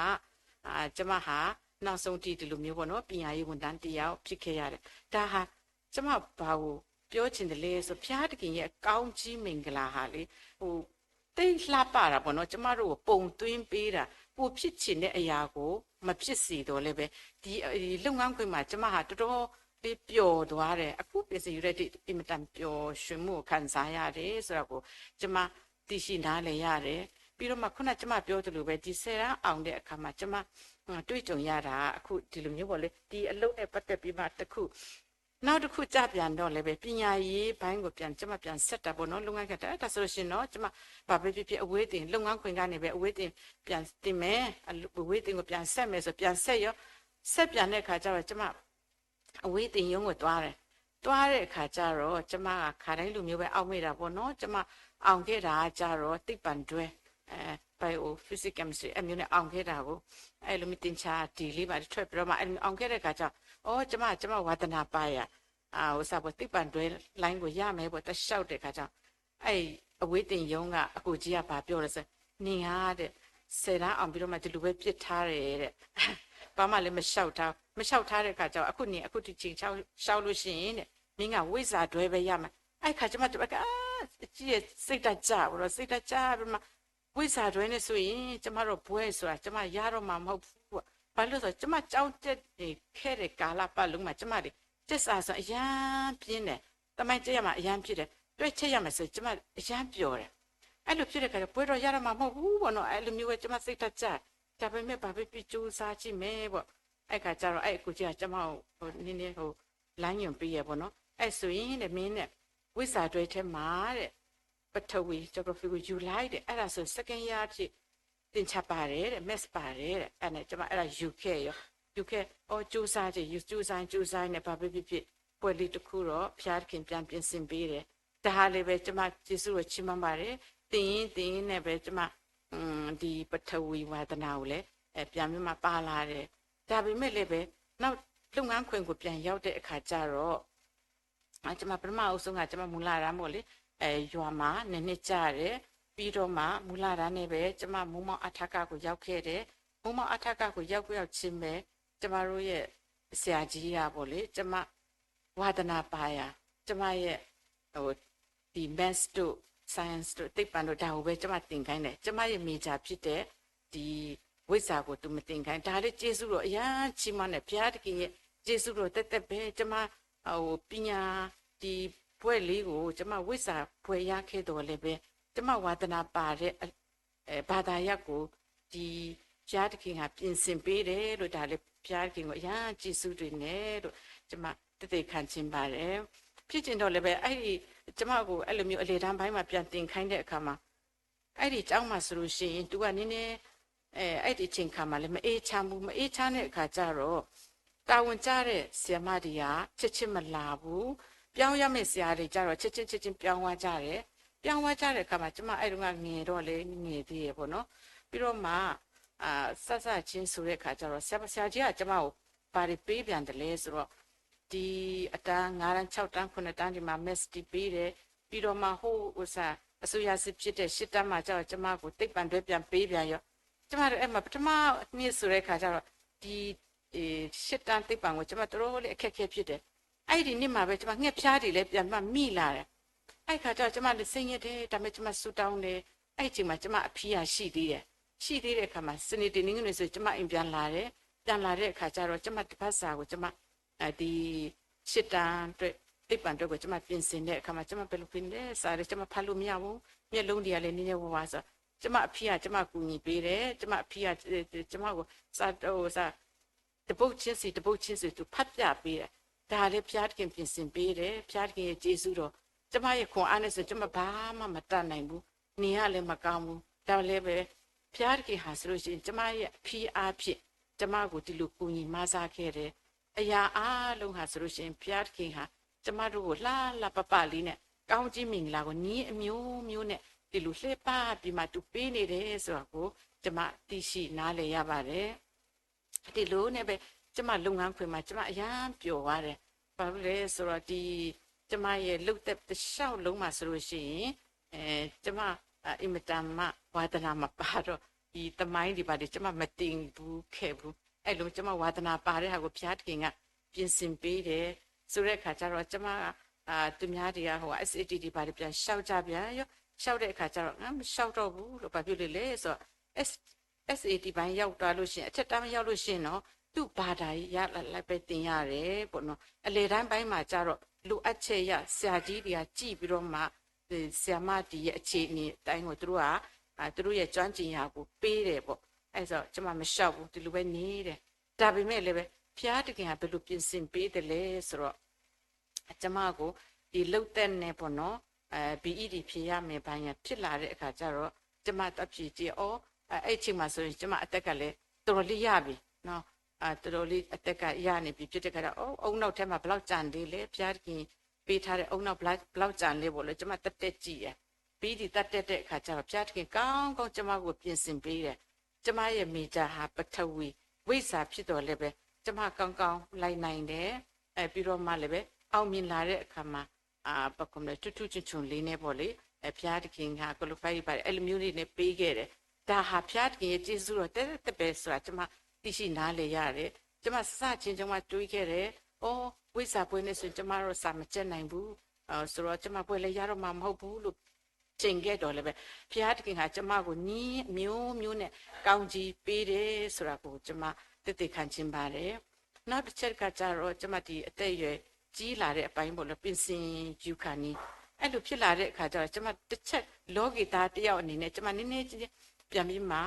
အာ, ကျမဟာ နောက်ဆုံးထိ ဒီလိုမျိုးပေါ့နော်, ပညာရေးဝန်ထမ်းတစ်ယောက်ဖြစ်ခဲ့ရတယ်. ဒါဟာ ကျမဘာကိုပြောချင်တယ်လဲဆို ဘုရားသခင်ရဲ့အကောင်းကြီးမင်္ဂလာဟာလေ, ဟို, သိပ်လှပတာပေါ့နော်, ကျမတို့ကိုပုံသွင်းပေးတာ, ကိုယ်ဖြစ်ချင်တဲ့အရာကို မဖြစ်စေတော့လည်းပဲ, ဒီ လုပ်ငန်းခွင်မှာ ကျမဟာတော်တော်လေးပျော်သွားတယ်. အခုပြင်ဆင်ယူတဲ့ဒီအင်မတန်ပျော်ရွှင်မှုကိုခံစားရတယ်ဆိုတာကို ကျမသိရှိနားလည်ရတယ်. ပြီးတော့မှ ခုနကျမပြောသလိုပဲ, ဒီဆယ်တန်းအောင်တဲ့အခါမှာ ကျမ, အင်း, တွေ့ကြုံရတာ အခုဒီလိုမျိုးပေါ့လေ, ဒီအလုပ်နဲ့ပတ်သက်ပြီးမှတစ်ခု, နောက်တစ်ခုကျပြန်တော့လည်းပဲ ပညာရေးပိုင်းကိုပြန်, ကျမပြန်ဆက်တာပေါ့နော်, လုပ်ငန်းခွင်, ဒါဆိုလို့ရှိရင်တော့ ကျမ ဘာပဲဖြစ်ဖြစ် အဝေးသင်, လုပ်ငန်းခွင်ကနေပဲ အဝေးသင်ပြန်သင်မယ်, အဝေးသင်ကိုပြန်ဆက်မယ်ဆို ပြန်ဆက်ရော, ဆက်ပြန်တဲ့အခါကျတော့ ကျမ အဝေးသင်ရုံးကိုသွားတယ်. သွားတဲ့အခါကျတော့ ကျမက ခါတိုင်းလူမျိုးပဲ အောက်မေ့တာပေါ့နော်. ကျမအောင်ခဲ့တာကကျတော့ သိပ္ပံတွဲ, အဲ, biophysics chemistry အဲ့မျိုးနဲ့ အောင်ခဲ့တာကို, အဲ့လိုမျိုးသင်္ချာ D လေးပါ ထွက်ပြီးတော့မှ အဲ့လိုမျိုးအောင်ခဲ့တဲ့အခါကျတော့, အော်, ကျမ, ကျမဝါသနာပါရာ, အာ, ဥစ္စာပေါ့, သိပ္ပံတွဲ line ကိုရမယ်ပေါ့, သွားလျှောက်တဲ့အခါကျတော့ အဲ့အဝေးသင်ရုံးကအကိုကြီးကဘာပြောလဲဆို, နင်ကတဲ့, ဆယ်တန်းအောင်ပြီးတော့မှ ဒီလိုပဲပြစ်ထားတယ်တဲ့, ဘာမှလည်းမလျှောက်ထား, မလျှောက်ထားတဲ့အခါကျတော့ အခုနင်အခုဒီချိန်လျှောက်, လျှောက်လို့ရှိရင်တဲ့, မင်းကဝိဇ္ဇာတွဲပဲရမယ်. အဲ့ခါကျမတစ်ပတ်က, အာ, ကြည့်ရစိတ်ဓာတ်ကျပြီးတော့, စိတ်ဓာတ်ကျပြီးမှ, ဝိဇ္ဇာတွဲနဲ့ဆိုရင် ကျမတို့ဘွဲ့ဆိုတာ ကျမရတော့မှာမဟုတ်ဘူးပေါ့. ဘာလို့လဲဆိုတော့ ကျမကျောင်းတက်နေခဲ့တဲ့ကာလပတ်လုံးမှာ ကျမလေ, ကျက်စာဆိုအရမ်းပြင်းတယ်, သမိုင်းကျက်ရမှာအရမ်းပြင်းတယ်, တွဲချက်ရမယ်ဆိုရင် ကျမအရမ်းပျော်တယ်. အဲ့လိုဖြစ်တဲ့အခါကျတော့ ဘွဲ့တော့ရတော့မှာမဟုတ်ဘူးပေါ့နော်, အဲ့လိုမျိုးပဲ ကျမစိတ်ဓာတ်ကျ, ဒါပေမဲ့ ဘာပဲဖြစ်ဖြစ် ကြိုးစားကြည့်မယ်ပေါ့. အဲ့ခါကျတော့ အဲ့အကူကြီးက ကျမကို ဟို, နည်းနည်း ဟို, လမ်းညွှန်ပေးရပေါ့နော်. အဲ့ဆိုရင်တဲ့, မင်းနဲ့ ဝိဇ္ဇာတွဲထဲမှာတဲ့, ပထဝီ geography ကိုယူလိုက်တဲ့, အဲ့ဒါဆို second year အဖြစ် သင်္ချာပါတယ်တဲ့, maths ပါတယ်တဲ့, အဲ့နဲ့ ကျမအဲ့ဒါယူခဲ့ရော, ယူခဲ့, အော်, ကြိုးစားကြည့်, ယူ, ကြိုးစား, ကြိုးစားနဲ့ ဘာပဲဖြစ်ဖြစ် ဘွဲ့လေးတစ်ခုတော့ ဘုရားသခင်ပြန်ပြင်ဆင်ပေးတယ်. ဒါဟာလည်းပဲ ကျမကျေးဇူးတော်ချီးမွမ်းပါတယ်. သင်ရင်း, သင်ရင်းနဲ့ပဲ ကျမ, အင်း, ဒီပထဝီဝါသနာကိုလည်း, အဲ, ပြန်ပြီးမှပါလာတယ်. ဒါပေမဲ့လည်းပဲ, နောက်လုပ်ငန်းခွင်ကိုပြန်ရောက်တဲ့အခါကျတော့, ကျမပထမအဦးဆုံးက ကျမမူလတန်းပေါ့လေ, အဲ, ရွာမှာနည်းနည်းကြားတယ်. ပြီးတော့မှ မူလတန်းနဲ့ပဲ ကျမမိုးမောက်အထကကိုရောက်ခဲ့တယ်. မိုးမောက်အထကကိုရောက်ရောက်ချင်းပဲ ကျမတို့ရဲ့ဆရာကြီးကပေါ့လေ, ကျမဝါသနာပါရာ, ကျမရဲ့, ဟို, ဒီ maths တို့ science တို့ သိပ္ပံတို့ ဒါကိုပဲကျမသင်ခိုင်းတယ်. ကျမရဲ့ major ဖြစ်တဲ့ ဒီဝိဇ္ဇာကိုသူမသင်ခိုင်း. ဒါလည်းကျေးဇူးတော်အရမ်းချီးမွမ်းတယ်. ဘုရားသခင်ရဲ့ကျေးဇူးတော်သက်သက်ပဲ. ကျမ, ဟို, ပညာ, ဒီဘွဲ့လေးကို ကျမဝိဇ္ဇာဘွဲ့ရခဲ့သော်လည်းပဲ, ကျမဝါသနာပါတဲ့ ဘာသာရပ်ကို ဒီဘုရားသခင်က ပြင်ဆင်ပေးတယ်လို့ ဒါလည်း ဘုရားသခင်ကို အရမ်းကျေးဇူးတင်တယ်လို့ ကျွန်မ သက်သေခံချင်ပါတယ်။ ဖြစ်ချင်တော့လည်းပဲ အဲ့ဒီ ကျွန်မကို အဲ့လိုမျိုး အလယ်တန်းပိုင်းမှာ ပြန်သင်ခိုင်းတဲ့အခါမှာ အဲ့ဒီကျောင်းမှာဆိုလို့ရှိရင် သူကနည်းနည်း အဲ အဲ့ဒီအချိန်ခါမှာလည်း မအေးချမ်းဘူး။ မအေးချမ်းတဲ့အခါကျတော့ တာဝန်ကျတဲ့ဆရာမတွေက ချက်ချင်းမလာဘူး။ ပြောင်းရမယ့်ဆရာတွေကျတော့ ချက်ချင်းချက်ချင်းပြောင်းသွားကြတယ်။ ပြောင်းသွားကြတဲ့အခါမှာ ကျမအဲ့တုန်းကငယ်တော့လည်းငယ်သေးတယ်ပေါ့နော်။ ပြီးတော့မှ အာ စစချင်းဆိုတဲ့အခါကျတော့ ဆရာမ ဆရာကြီးက ကျမကို ဘာတွေပေးပြန်တယ်လဲဆိုတော့ ဒီအတန်း ငါးတန်း ခြောက်တန်း ခုနှစ်တန်းတွေမှာ maths တွေပေးတယ်။ ပြီးတော့မှ ဟိုဥစ္စာ အစိုးရစစ်ဖြစ်တဲ့ ရှစ်တန်းမှာကျတော့ ကျမကို သိပ္ပံတွဲပြန်ပေးပြန်ရော။ ကျမတို့အဲ့မှာ ပထမနှစ်ဆိုတဲ့အခါကျတော့ ဒီ အဲ ရှစ်တန်းသိပ္ပံကို ကျမတော်တော်လေးအခက်အခဲဖြစ်တယ်။ အဲ့ဒီနေ့မှာပဲ ကျမငှက်ဖျားတွေလည်းပြန်မမိလာတယ်။ အဲ့ခါကျတော့ ကျမလည်းစိတ်ညစ်တယ်။ ဒါပေမဲ့ ကျမဆုတောင်းတယ်။ အဲ့အချိန်မှာ ကျမအဖံကရှိသေးတယ်။ ရှိသေးတဲ့အခါမှာ စနေ တနင်္ဂနွေဆို ကျမအိမ်ပြန်လာတယ်။ ပြန်လာတဲ့အခါကျတော့ ကျမတပတ်စာကို ကျမ ဒီ ရှစ်တန်းအတွက် သိပ္ပံအတွက်ကို ကျမပြင်ဆင်တဲ့အခါမှာ ကျမဘယ်လိုပြင်လဲ စာလည်း ကျမဖတ်လို့မရဘူး။ မျက်လုံးတွေကလည်း နည်းနည်းဝါးဝါးဆိုတော့ ကျမအဖံက ကျမကူညီပေးတယ်။ ကျမအဖံက ကျမကို စာ ဟို စာ တစ်ပုဒ်ချင်းစီ တစ်ပုဒ်ချင်းစီ သူဖတ်ပြပေးတယ်။ ဒါလည်း ဘုရားသခင်ပြင်ဆင်ပေးတယ်။ ဘုရားသခင်ရဲ့ကျေးဇူးတော်။ ကျမရဲ့ခွန်အားနဲ့ဆို ကျမဘာမှမတတ်နိုင်ဘူး။ နေရလည်းမကောင်းဘူး။ ဒါလည်းပဲ ဘုရားသခင်ဟာဆိုလို့ရှိရင် ကျမရဲ့အဖံအားဖြင့် ကျမကိုဒီလိုကူညီမဆားခဲ့တယ်။ အရာအားလုံးဟာဆိုလို့ရှိရင် ဘုရားသခင်ဟာ ကျမတို့ကို လှလှပပလေးနဲ့ ကောင်းကြီးမင်္ဂလာကို နည်းအမျိုးမျိုးနဲ့ ဒီလိုလှည့်ပပြီးမှ သူပေးနေတယ်ဆိုတာကို ကျမသိရှိနားလည်ရပါတယ်။ ဒီလိုနဲ့ပဲ ကျမလုပ်ငန်းခွင်မှာ ကျမအရမ်းပျော်သွားတယ်။ ဘာလို့လဲဆိုတော့ ဒီ ကျမရဲ့လုပ်သက်တစ်လျှောက်လုံးမှာဆိုလို့ရှိရင် အဲ ကျမ အင်မတန်မှ ဝါသနာမပါတော့ ဒီသမိုင်းတွေဘာတွေ ကျမမတင်ဘူးခဲ့ဘူး။ အဲ့လို ကျမဝါသနာပါတဲ့ဟာကို ဘုရားသခင်က ပြင်ဆင်ပေးတယ်ဆိုတဲ့အခါကျတော့ ကျမ အာ သူများတွေက ဟို SAT တွေဘာတွေ ပြန်လျှောက်ကြပြန်ရော လျှောက်တဲ့အခါကျတော့ ငါမလျှောက်တော့ဘူးလို့ ဘာဖြစ်လို့လဲဆိုတော့ S SAT ပိုင်းရောက်သွားလို့ရှိရင် အထက်တန်းရောက်လို့ရှိရင်တော့ သူ့ဘာသာရလဒ်ပဲသင်ရတယ်ပေါ့နော်။ အလယ်တန်းပိုင်းမှာကျတော့ လိုအပ်ချက်အရ ဆရာကြီးတွေကကြည့်ပြီးတော့မှ ဆရာမတွေရဲ့အခြေအနေအတိုင်းကို သူတို့က အာ သူတို့ရဲ့ကျွမ်းကျင်ရာကိုပေးတယ်ပေါ့။ အဲ့ဆို ကျမမလျှောက်ဘူး ဒီလိုပဲနေတယ်။ ဒါပေမဲ့လည်းပဲ ဘုရားသခင်က ဘယ်လိုပြင်ဆင်ပေးတယ်လဲဆိုတော့ ကျမကို ဒီလုပ်သက်နဲ့ပေါ့နော် အဲ ဘီအီဒီ ဖြေရမယ် ဘာညာဖြစ်လာတဲ့အခါကျတော့ ကျမသွားဖြေကြည့် အော် အဲ အဲ့အချိန်မှာဆိုရင် ကျမအသက်ကလည်း တော်တော်လေးရပြီနော်။ အဲ တော်တော်လေးအသက်ကရနေပြီဖြစ်တဲ့အခါကျတော့ အော် အုံနောက်ထဲမှာ ဘယ်လောက်ကျန်သေးလဲ ဘုရားသခင်ပေးထားတဲ့ အုံနောက် ဘယ်လောက်ကျန်လဲပေါ့လေ ကျမသက်တက်ကြည့်တယ်။ ဘီအီဒီ သက်တက်တဲ့အခါကျတော့ ဘုရားသခင် ကောင်းကောင်း ကျမကို ပြင်ဆင်ပေးတယ်။ ကျမရဲ့ major ဟာ ပထဝီ ဝိဇ္ဇာဖြစ်သော်လည်းပဲ ကျမကောင်းကောင်းလိုက်နိုင်တယ်။ အဲ ပြီးတော့မှလည်းပဲ အောင်မြင်လာတဲ့အခါမှာ အာ ဘာခေါ်မလဲ ထူးထူးချွန်ချွန်လေးနဲ့ပေါ့လေ အဲ ဘုရားသခင်က qualify ပါတယ် အဲ့လိုမျိုးလေးနဲ့ပေးခဲ့တယ်။ ဒါဟာဘုရားသခင်ရဲ့ကျေးဇူးတော်သက်သက်ပဲဆိုတာ ကျမသိရှိနားလည်ရတယ်။ ကျမစစချင်း ကျမတွေးခဲ့တယ်။ အော် ဝိဇ္ဇာဘွဲ့နဲ့ဆိုရင် ကျမတော့စာမကျက်နိုင်ဘူး။ အဲ ဆိုတော့ ကျမဘွဲ့လည်းရတော့မှာမဟုတ်ဘူးလို့ ချိန်ခဲ့တော့လည်းပဲ ဘုရားသခင်က ကျမကိုနည်းအမျိုးမျိုးနဲ့ ကောင်းချီးပေးတယ်ဆိုတာကို ကျမသက်သေခံချင်ပါတယ်။ နောက်တစ်ချက်ကကျတော့ ကျမဒီအသက်အရွယ်ကြီးလာတဲ့အပိုင်းပေါ့လေ ပင်စင်ယူခါနီး အဲ့လိုဖြစ်လာတဲ့အခါကျတော့ ကျမတစ်ချက် လောကီသားတစ်ယောက်အနေနဲ့ ကျမနည်းနည်းပြန်ပြီးမှ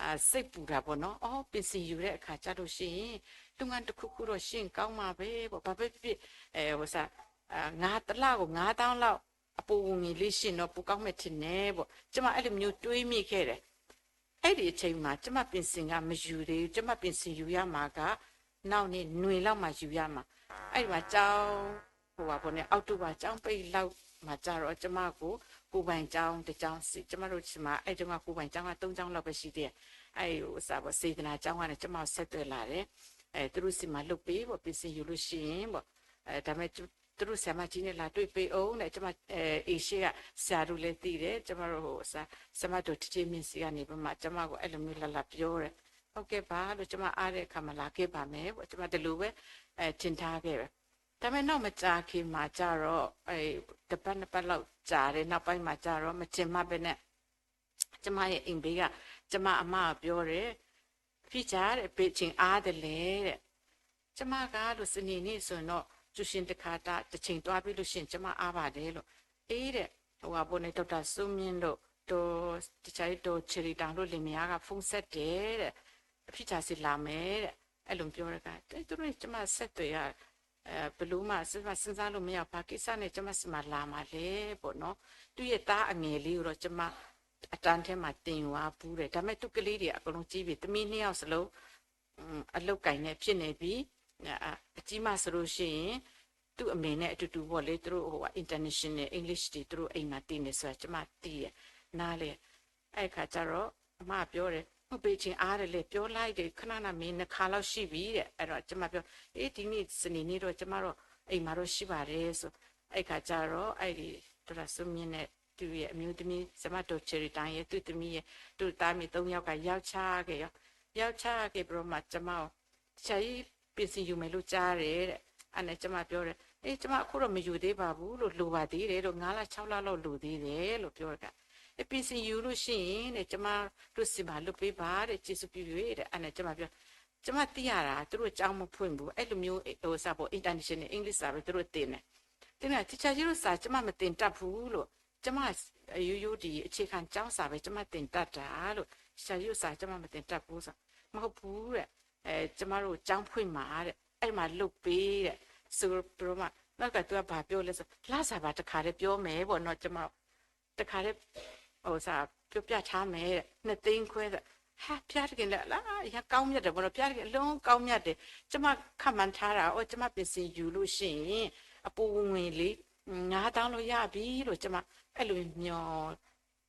အာ စိတ်ပူတာပေါ့နော်။ အော် ပင်စင်ယူတဲ့အခါကျလို့ရှိရင် လုပ်ငန်းတစ်ခုခုတော့ရှိရင်ကောင်းမှာပဲပေါ့။ ဘာပဲဖြစ်ဖြစ် အဲ ဟိုစား အာ ငါတစ်လကိုငါးသောင်းလောက် အပိုဝင်ငွေလေးရှိရင်တော့ ပိုကောင်းမယ်ထင်တယ်ပေါ့။ ကျမအဲ့လိုမျိုးတွေးမိခဲ့တယ်။ အဲ့ဒီအချိန်မှာ ကျမပင်စင်ကမယူသေးဘူး။ ကျမပင်စင်ယူရမှာက နောက်နှစ်နွေလောက်မှယူရမှာ။ အဲ့ဒီမှာကျောင်း ဟိုပါပေါ့နဲ့ အောက်တိုဘာကျောင်းပိတ်လောက်မှာကျတော့ ကျမကိုကိုယ်ပိုင်ကျောင်းတစ်ကျောင်းစီ ကျမတို့ဆီမှာ အဲ့တုန်းကကိုယ်ပိုင်ကျောင်းကသုံးကျောင်းလောက်ပဲရှိသေးတယ်။ အဲ့ဟိုစားပေါ့ စေတနာကျောင်းကနေ ကျမကိုဆက်သွယ်လာတယ်။ အဲ သူတို့ဆီမှာလုပ်ပေးပေါ့ ပင်စင်ယူလို့ရှိရင်ပေါ့။ အဲ ဒါပေမဲ့ သူတို့ဆရာမကြီးနဲ့လာတွေ့ပေးအောင်နဲ့ ကျမ အဲ အရှေ့ကဆရာတို့လည်းသိတယ်။ ကျမတို့ဟို ဆရာမဒေါ်ထီထီမင်းဆီကနေပြီးမှ ကျမကိုအဲ့လိုမျိုးလာလာပြောတယ်။ ဟုတ်ကဲ့ပါလို့ ကျမအားတဲ့အခါမှာလာခဲ့ပါမယ်ပေါ့။ ကျမဒီလိုပဲ အဲ ထင်ထားခဲ့ပဲ။ ဒါပေမဲ့နောက်မကြာခင်မှာကျတော့ အဲ တစ်ပတ်နှစ်ပတ်လောက်ကြာတယ်။ နောက်ပိုင်းမှာကျတော့ မထင်မှတ်ပဲနဲ့ ကျမရဲ့အိမ်ဖေးက ကျမအမကိုပြောတယ်။ ဖီချာတဲ့ ဘယ်ချိန်အားတလဲတဲ့။ ကျမကလို့ စနေနေ့ဆိုရင်တော့ ကျူရှင်တစ်ခါတတစ်ချိန်သွားပြီးလို့ရှိရင် ကျမအားပါတယ်လို့။ အေးတဲ့ ဟိုဟာဘို့နဲ့ ဒေါက်တာစိုးမြင့်တို့ ဒီး တၢ်ဆါအံၤ ဒီး Cherry Town လၢလ့ၣ်မ့ၢ်အါဂၤ ဖုန်းဆက်တယ်တဲ့, အဖံဆၣ်စံးလၢ်မဲာ်, အဲၣ်လိာ်ပျီတဂၤ, တဲသူန့ၣ် ကျမဆက်သွယ်ရ, ဘယ်လိုမှ ကျမစဉ်းစားလို့မရဘူး, ဘာကိစ္စနဲ့ ကျမဆီမှာလာမှာလဲပေါ့နော်. သူ့ရဲ့သားအငယ်လေးကိုတော့ ကျမအတန်းထဲမှာတင်သွားဘူးတဲ့, ဒါပေမဲ့ သူ့ကလေးတွေအကုန်လုံးကြီးပြီ, သမီးနှစ်ယောက်စလုံး အလုပ်ကိုင်နေဖြစ်နေပြီ, အကြီးမဆိုလို့ရှိရင် သူ့အမေနဲ့အတူတူပေါ့လေ, သူတို့ဟို international English တွေ သူတို့အိမ်မှာသင်နေဆိုတာ ကျမသိတယ်, နားလည်. အဲ့ခါကျတော့ အမပြောတယ်, ဟုတ်ပြီ ချင်းအားတယ်လေ, ပြောလိုက်တယ်, ခဏခဏမင်းနှစ်ခါလောက်ရှိပြီတဲ့. အဲ့တော့ကျမပြော, အေး ဒီနေ့စနေနေ့တော့ ကျမတော့ အိမ်မှာတော့ရှိပါတယ်ဆို. အဲ့ခါကျတော့ အဲ့ဒီ ဒေါက်တာစိုးမြင့်နဲ့ သူ့ရဲ့အမျိုးသမီး ဆရာမဒေါ်ချယ်ရီတန်ရဲ့ သူ့သမီးရဲ့ သူ့သားမိသုံးယောက်က ရောက်ချခဲ့ရော, ရောက်ချခဲ့ပြီးတော့မှ ကျမကို ဆရာကြီး ပင်စင်ယူမယ်လို့ကြားတယ်တဲ့. အဲ့နဲ့ကျမပြောတယ်, အေး ကျမအခုတော့မယူသေးပါဘူးလို့, လိုပါသေးတယ်လို့, ငါးလခြောက်လလောက်လိုသေးတယ်လို့ပြောတခါ. အဲ ပင်စင်ယူလို့ရှိရင်တဲ့ ကျမတို့ဆီမှာလုပ်ပေးပါတဲ့, ကျေးဇူးပြု၍တဲ့. အဲ့နဲ့ကျမပြော, ကျမသိရတာ သူတို့ကျောင်းမဖွင့်ဘူး, အဲ့လိုမျိုး ဟို စာပေါ့ international English စာပဲ သူတို့သင်တယ်. သင်တယ်, ဆရာကြီးတို့စာ ကျမမသင်တတ်ဘူးလို့, ကျမရိုးရိုးဒီအခြေခံကျောင်းစာပဲ ကျမသင်တတ်တာလို့, ဆရာကြီးတို့စာ ကျမမသင်တတ်ဘူးဆို. မဟုတ်ဘူးတဲ့, အဲ ကျမတို့ကျောင်းဖွင့်မှာတဲ့, အဲ့မှာလုပ်ပေးတဲ့, ဆိုပြီးတော့မှ နောက်ကသူကဘာပြောလဲဆို, လစာပါတခါတည်းပြောမယ်ပေါ့နော်, ကျမ တခါတည်း ဟို စာ ပြောပြထားမယ်တဲ့, နှစ်သိန်းခွဲဆို. ဟာ ဘုရားသခင်လည်း အရမ်းကောင်းမြတ်တယ်ပေါ့နော်, ဘုရားသခင်အလွန်ကောင်းမြတ်တယ်. ကျမခန့်မှန်းထားတာ, အော် ကျမပင်စင်ယူလို့ရှိရင် အပိုဝင်ငွေလေး ငါးသောင်းလောက်ရပြီလို့ ကျမအဲ့လိုမျှော်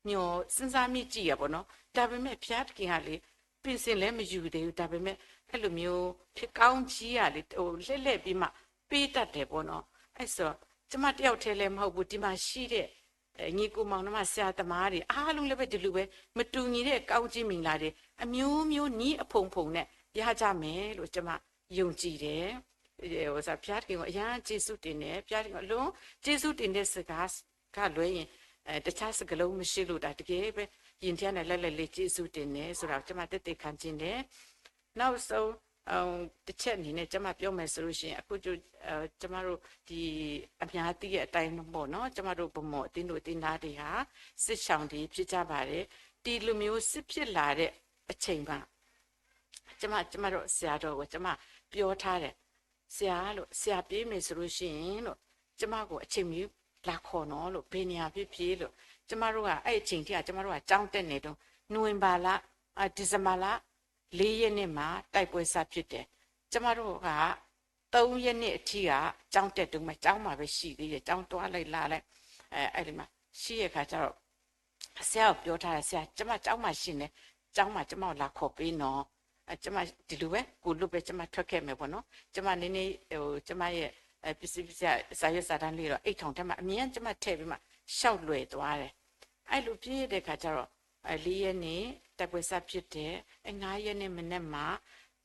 မျှော် စဉ်းစားမိကြည့်ရပေါ့နော်. ဒါပေမဲ့ ဘုရားသခင်ကလေ ပင်စင်လည်းမယူသေးဘူး, ဒါပေမဲ့ အဲ့လိုမျိုး ဖြစ်ကောင်းကြီးကလေ ဟို လှည့်လှည့်ပြီးမှ ပေးတတ်တယ်ပေါ့နော်. အဲ့ဆို ကျမတယောက်တည်းလည်းမဟုတ်ဘူး, ဒီမှာရှိတဲ့ ညီအစ်ကိုမောင်နှမ ဆရာသမားတွေ အားလုံးလည်းပဲ ဒီလိုပဲ မတူညီတဲ့ ကောင်းချီးမင်္ဂလာတွေ အမျိုးမျိုး နည်းအဖုံဖုံနဲ့ ရကြမယ်လို့ ကျမယုံကြည်တယ်. ဟို ဘုရားသခင်ကို အရမ်းကျေးဇူးတင်တယ်, ဘုရားသခင်ကို အလွန်ကျေးဇူးတင်တဲ့စကားကလွဲရင် အဲ တခြားစကားလုံးမရှိလို့, ဒါတကယ်ပဲ ရင်ထဲနဲ့ လှိုက်လှိုက်လေး ကျေးဇူးတင်တယ်ဆိုတာကို ကျမသက်သေခံချင်တယ်. နောက်ဆုံး တစ်ချက်အနေနဲ့ ကျမပြောမယ်ဆိုလို့ရှိရင် အခုကျမတို့ ဒီ အများသိတဲ့အတိုင်းပေါ့နော်, ကျမတို့ ဗန်းမော်အသင်းသူအသင်းသားတွေဟာ စစ်ရှောင်တွေဖြစ်ကြပါတယ်. ဒီလိုမျိုးစစ်ဖြစ်လာတဲ့အချိန်မှာ ကျမ ကျမတို့ဆရာတော်ကို ကျမပြောထားတယ်, ဆရာလို့, ဆရာပေးမယ်ဆိုလို့ရှိရင်လို့, ကျမကိုအချိန်မီလာခေါ်နော်လို့, ဘယ်နေရာဖြစ်ဖြစ်လို့, ကျမတို့က အဲ့အချိန်ထိက ကျမတို့ကကျောင်းတက်နေတုန်း, နိုဝင်ဘာလ, အာ, ဒီဇင်ဘာလ လေးရက်နေ့မှာ တိုက်ပွဲစဖြစ်တယ်. ကျမတို့က သုံးရက်နေ့အထိက ကျောင်းတက်တုန်းပဲ, ကျောင်းမှာပဲရှိသေးတယ်, ကျောင်းသွားလိုက်လာလိုက်, အဲ, အဲ့ဒီမှာရှိတဲ့အခါကျတော့ ဆရာကိုပြောထားတယ်, ဆရာ, ကျမကျောင်းမှာရှိနေ, ကျောင်းမှာကျမကိုလာခေါ်ပေးနော်. အဲ, ကျမဒီလိုပဲ, ကိုယ်လိုပဲ ကျမထွက်ခဲ့မယ်ပေါ့နော်. ကျမနည်းနည်း, ဟို, ကျမရဲ့, အဲ, ပစ္စည်း, ပစ္စည်း, စာရွက်စာတမ်းလေးတော့ အိတ်ထောင်ထဲမှာ အမြဲကျမထည့်ပြီးမှ လျှောက်လွယ်သွားတယ်. အဲ့လိုဖြစ်တဲ့အခါကျတော့, အဲ, လေးရက်နေ့ တိုက်ပွဲစဖြစ်တယ်. အဲ, ငါးရက်နေ့မနက်မှာ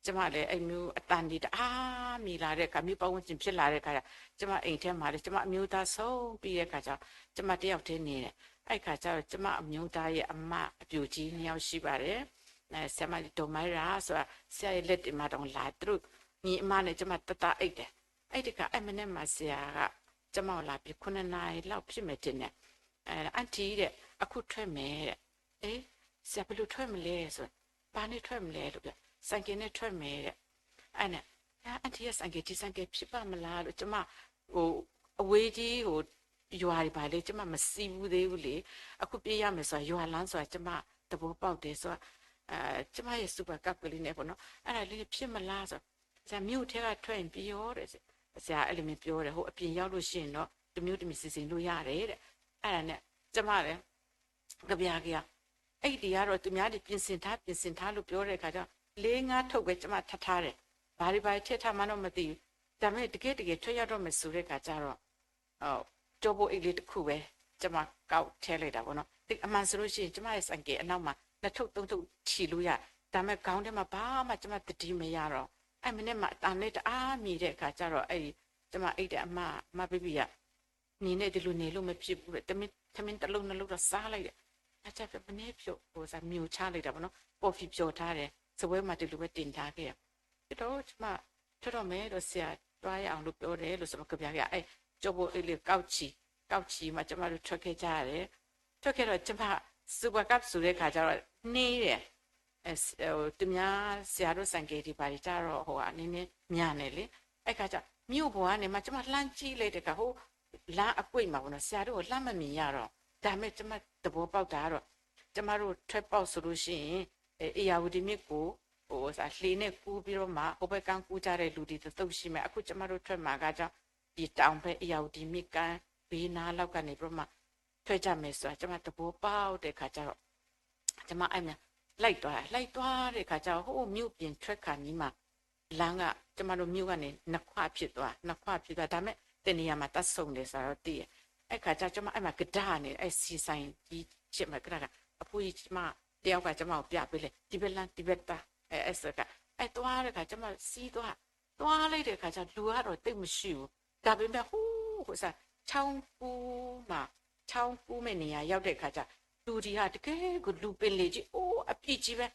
ကျမလည်း အဲ့မျိုးအသံတွေတအားမြည်လာတဲ့အခါ, မြို့ပတ်ဝန်းကျင်ဖြစ်လာတဲ့အခါကျတော့, ကျမအိမ်ထဲမှာလည်း ကျမအမျိုးသားဆုံးပြီးတဲ့အခါကျတော့ ကျမတစ်ယောက်တည်းနေတယ်. အဲ့ခါကျတော့ ကျမအမျိုးသားရဲ့အမအပျိုၣ်ကြီးနှစ်ယောက်ရှိပါတယ်. အဲ, ဆရာမဒေါ်မိုင်းရာဆိုတာ ဆရာရဲ့လက်တင်မှာတောင်လာ, သူတို့ညီအမနဲ့ ကျမတသားအိပ်တယ်. အဲ့တခါ အဲ့မနက်မှာ ဆရာက ကျမကိုလာပြီး ခုနှစ်နာရီလောက်ဖြစ်မယ်ထင်တယ်. အဲ, အန်တီတဲ့, အခုထွက်မယ်တဲ့. အေး, ဆရာ ဘယ်လိုထွက်မလဲဆို, ဘာနဲ့ထွက်မလဲလို့ပြော, ဆိုင်ကယ်နဲ့ထွက်မယ်တဲ့. အဲ့နဲ့, အန်တီရဲ့ဆိုင်ကယ်, ဒီဆိုင်ကယ်ဖြစ်ပါ့မလားလို့, ကျမ, ဟို, အဝေးကြီး, ဟို, ရွာတွေဘာလဲ ကျမမစီးဘူးသေးဘူးလေ. အခုပြေးရမယ်ဆိုတာ, ရွာလမ်းဆိုတာ ကျမသဘောပေါက်တယ်ဆိုတာ, အဲ, ကျမရဲ့ super cup ကလေးနဲ့ပေါ့နော်. အဲ့ဒါလေးနဲ့ဖြစ်မလားဆိုတော့, ဆရာ မြို့ထဲကထွက်ရင်ပြီးရောတဲ့, ဆရာအဲ့လိုမျိုးပြောတယ်. ဟိုအပြင်ရောက်လို့ရှိရင်တော့ တစ်မျိုးတစ်မျိုးစီစဉ်လို့ရတယ်တဲ့. အဲ့ဒါနဲ့ ကျမလည်း ကဗျာကရာ, အဲ့ဒီကတော့ သူများတွေပြင်ဆင်ထား, ပြင်ဆင်ထားလို့ပြောတဲ့အခါကျတော့ လေးငါးထုပ်ပဲ ကျမထပ်ထားတယ်. ဘာတွေဘာတွေထည့်ထားမှန်းတော့မသိဘူး. ဒါပေမဲ့ တကယ့်တကယ်ထွက်ရောက်တော့မယ်ဆိုတဲ့အခါကျတော့, အ, ကျောပိုးအိတ်လေးတစ်ခုပဲ ကျမကောက်ထဲလိုက်တာပေါ့နော်. အမှန်ဆိုလို့ရှိရင် ကျမရဲ့ဆိုင်ကယ်အနောက်မှာ နှစ်ထုပ်သုံးထုပ်ထည့်လို့ရ, ဒါပေမဲ့ ခေါင်းထဲမှာ ဘာမှကျမသတိမရတော့, အဲ့မနက်မှာ အသံလေးတအားမြည်တဲ့အခါကျတော့, အဲ့ဒီ ကျမအိတ်ထဲအမ, အမ baby က နေနဲ့ ဒီလိုနေလို့မဖြစ်ဘူးတဲ့, ထမင်းတစ်လုံးနှစ်လုံးတော့စားလိုက်တယ်. အကြပြော မနေ့ဖြော်, ဟိုစား မျိုးချလိုက်တာပေါ့နော်, ကော်ဖီဖြော်ထားတယ်, စားပွဲမှာ ဒီလိုပဲတင်ထားခဲ့ရ. ပြီးတော့ ကျမထွက်တော့မယ်လို့ ဆရာသွားရအောင်လို့ပြောတယ်လို့ဆိုတော့ ကဗျာက အဲ, ကျောပိုးအိတ်လေးကောက်ချီ, ကောက်ချီမှ ကျမတို့ထွက်ခဲ့ကြရတယ်. ထွက်ခဲ့တော့ ကျမ စုပှၤကပ်စူၤတဲ့ခါကျတော့ နှေးတယ်, အဲ အဲ သူများ ဆရာတို့ ဆိုင်ကယ်တွေ ဘာတွေကျတော့ ဟိုဟာ နည်းနည်း မြန်တယ်လေ. အဲ့ခါကျ မြို့ပေါ်ကနေမှ ကျမလှမ်းကြည့်လိုက်တဲ့အခါ ဟို လမ်းအကွေ့မှာပေါ့နော်, ဆရာတို့ကို လှမ်းမမြင်ရတော့, ဒါပေမဲ့ ကျမသဘောပေါက်တာကတော့ ကျမတို့ထွက်ပေါက်ဆိုလို့ရှိရင် အဲ ဧရာဝတီမြစ်ကို ဟို လှေနဲ့ကူးပြီးတော့မှ ဟိုဘက်ကမ်းကူးကြတဲ့လူတွေ တသုတ်ရှိမယ်. အခုကျမတို့ထွက်မှာကကြောင့် ဒီတောင်ဘက် ဧရာဝတီမြစ်ကမ်း ဘေးနားလောက်ကနေပြီးတော့မှ ထွက်ကြမယ်ဆိုတာ ကျမသဘောပေါက်တဲ့အခါကျတော့ ကျမအဲ့မှာ လိုက်သွား, လိုက်သွားတဲ့အခါကျတော့ ဟိုး မြို့ပြင်ထွက်ခါနီးမှာ လမ်းက ကျမတို့မြို့ကနေ နှစ်ခွဖြစ်သွား, နှစ်ခွဖြစ်သွား, ဒါပေမဲ့ တစ်နေရာမှာ သွားဆုံတယ်ဆိုတာတော့ သိတယ်. အဲ့ခါကျတော့ ကျမအဲ့မှာ ကဒါနေ, အဲ့ ဆီဆိုင်ကြီးရှေ့မှာ ကဒါက အဖိုးကြီး ကျမ တယောက်က ကျမကို ပြပေးလဲ, ဒီဘက်လမ်း, ဒီဘက်သွား, အဲ အဲ့ဆိုက အဲ့သွားတဲ့အခါ ကျမ စီးသွား, သွားလိုက်တဲ့အခါကျ လူကတော့ သိပ်မရှိဘူး. ဒါပေမဲ့ ဟိုး ဟိုစ ချောင်းကူးမှာ, ချောင်းကူးမဲ့နေရာ ရောက်တဲ့အခါကျ လူတွေက တကယ်ကို လူပင်လယ်ကြီး အိုး အပြည့်ကြီးပဲ.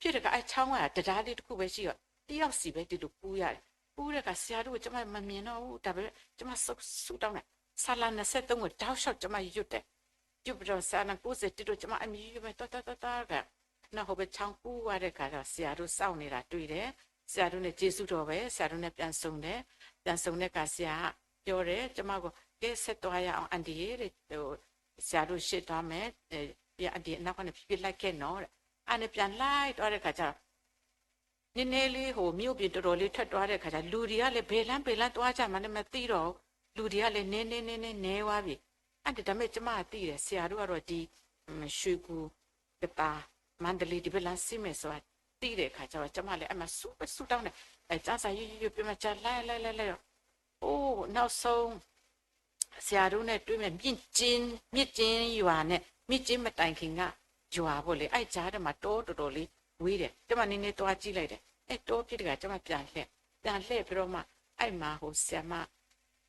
ဖြစ်တဲ့အခါ အဲ ချောင်းက တံတားလေးတစ်ခုပဲရှိတော့ တယောက်စီပဲ ဒီလိုကူးရတယ်. ကူးတဲ့အခါ ဆရာတို့ကို ကျမ မမြင်တော့ဘူး. ဒါပေမဲ့ ကျမ ဆု ဆုတောင်းတယ်. ဆာလာ နှစ်ဆယ့်သုံးကို တောက်လျှောက် ကျမ ရွတ်တယ်. ရွတ်ပြီးတော့ ဆာလာ ကိုးဆယ့်တစ်တို့ ကျမ အမြင်ရွတ်မယ်, သွား သွား သွား သွား က နောက် ဟိုဘက် ချောင်းကူးသွားတဲ့အခါကျတော့ ဆရာတို့ စောင့်နေတာ တွေ့တယ်. ဆရာတို့နဲ့ ကျေးဇူးတော်ပဲ, ဆရာတို့နဲ့ ပြန်ဆုံတယ်. ပြန်ဆုံတဲ့အခါ ဆရာက ပြောတယ်, ကျမကို ကဲ ဆက်သွားရအောင် အန်တီရေတဲ့, ဟို ဆရာတို့ ရှေ့သွားမယ်, အဲ ပြီး အန်တီ အနောက်ကနေ ဖြည်းဖြည်း လိုက်ခဲ့နော်တဲ့. အဲ့နဲ့ ပြန်လိုက်သွားတဲ့အခါကျတော့ နည်းနည်းလေး ဟို မြို့ပြင် တော်တော်လေး ထွက်သွားတဲ့အခါကျ လူတွေကလည်း ဘယ်လမ်း ဘယ်လမ်း သွားကြမှန်းလည်း မသိတော့ဘူး. လူတွေကလည်း နည်းနည်း နည်းနည်း နည်းသွားပြီ. အဲ့ဒါ ဒါပေမဲ့ ကျမက သိတယ်, ဆရာတို့ကတော့ ဒီ ရွှေကူ ကသာ မန္တလေး ဒီဘက်လမ်း ဆင်းမယ်ဆိုတာ သိတဲ့အခါကျတော့ ကျမလည်း အဲ့မှာ ဆုပဲ ဆုတောင်းတယ်. အဲ ကျမ်းစာ ရွတ် ရွတ် ရွတ်ပြီးမှ ကျ လိုက် လိုက် လိုက် လိုက်တော့ အိုး နောက်ဆုံး ဆရာတို့နဲ့ တွေ့မယ်, မြစ်ကျဉ်း, မြစ်ကျဉ်းရွာနဲ့ မြစ်ကျဉ်း မတိုင်ခင်က ရွာပေါ့လေ, အဲ့ကြားထဲမှာ တောတော်တော်လေး ဝေးတယ်. ကျမ နည်းနည်း သွားကြည့်လိုက်တယ်. အဲ့ တောဖြစ်တခါ ကျမ ပြန်လှည့်, ပြန်လှည့်ပြီးတော့မှ အဲ့မှာ ဟို ဆရာမ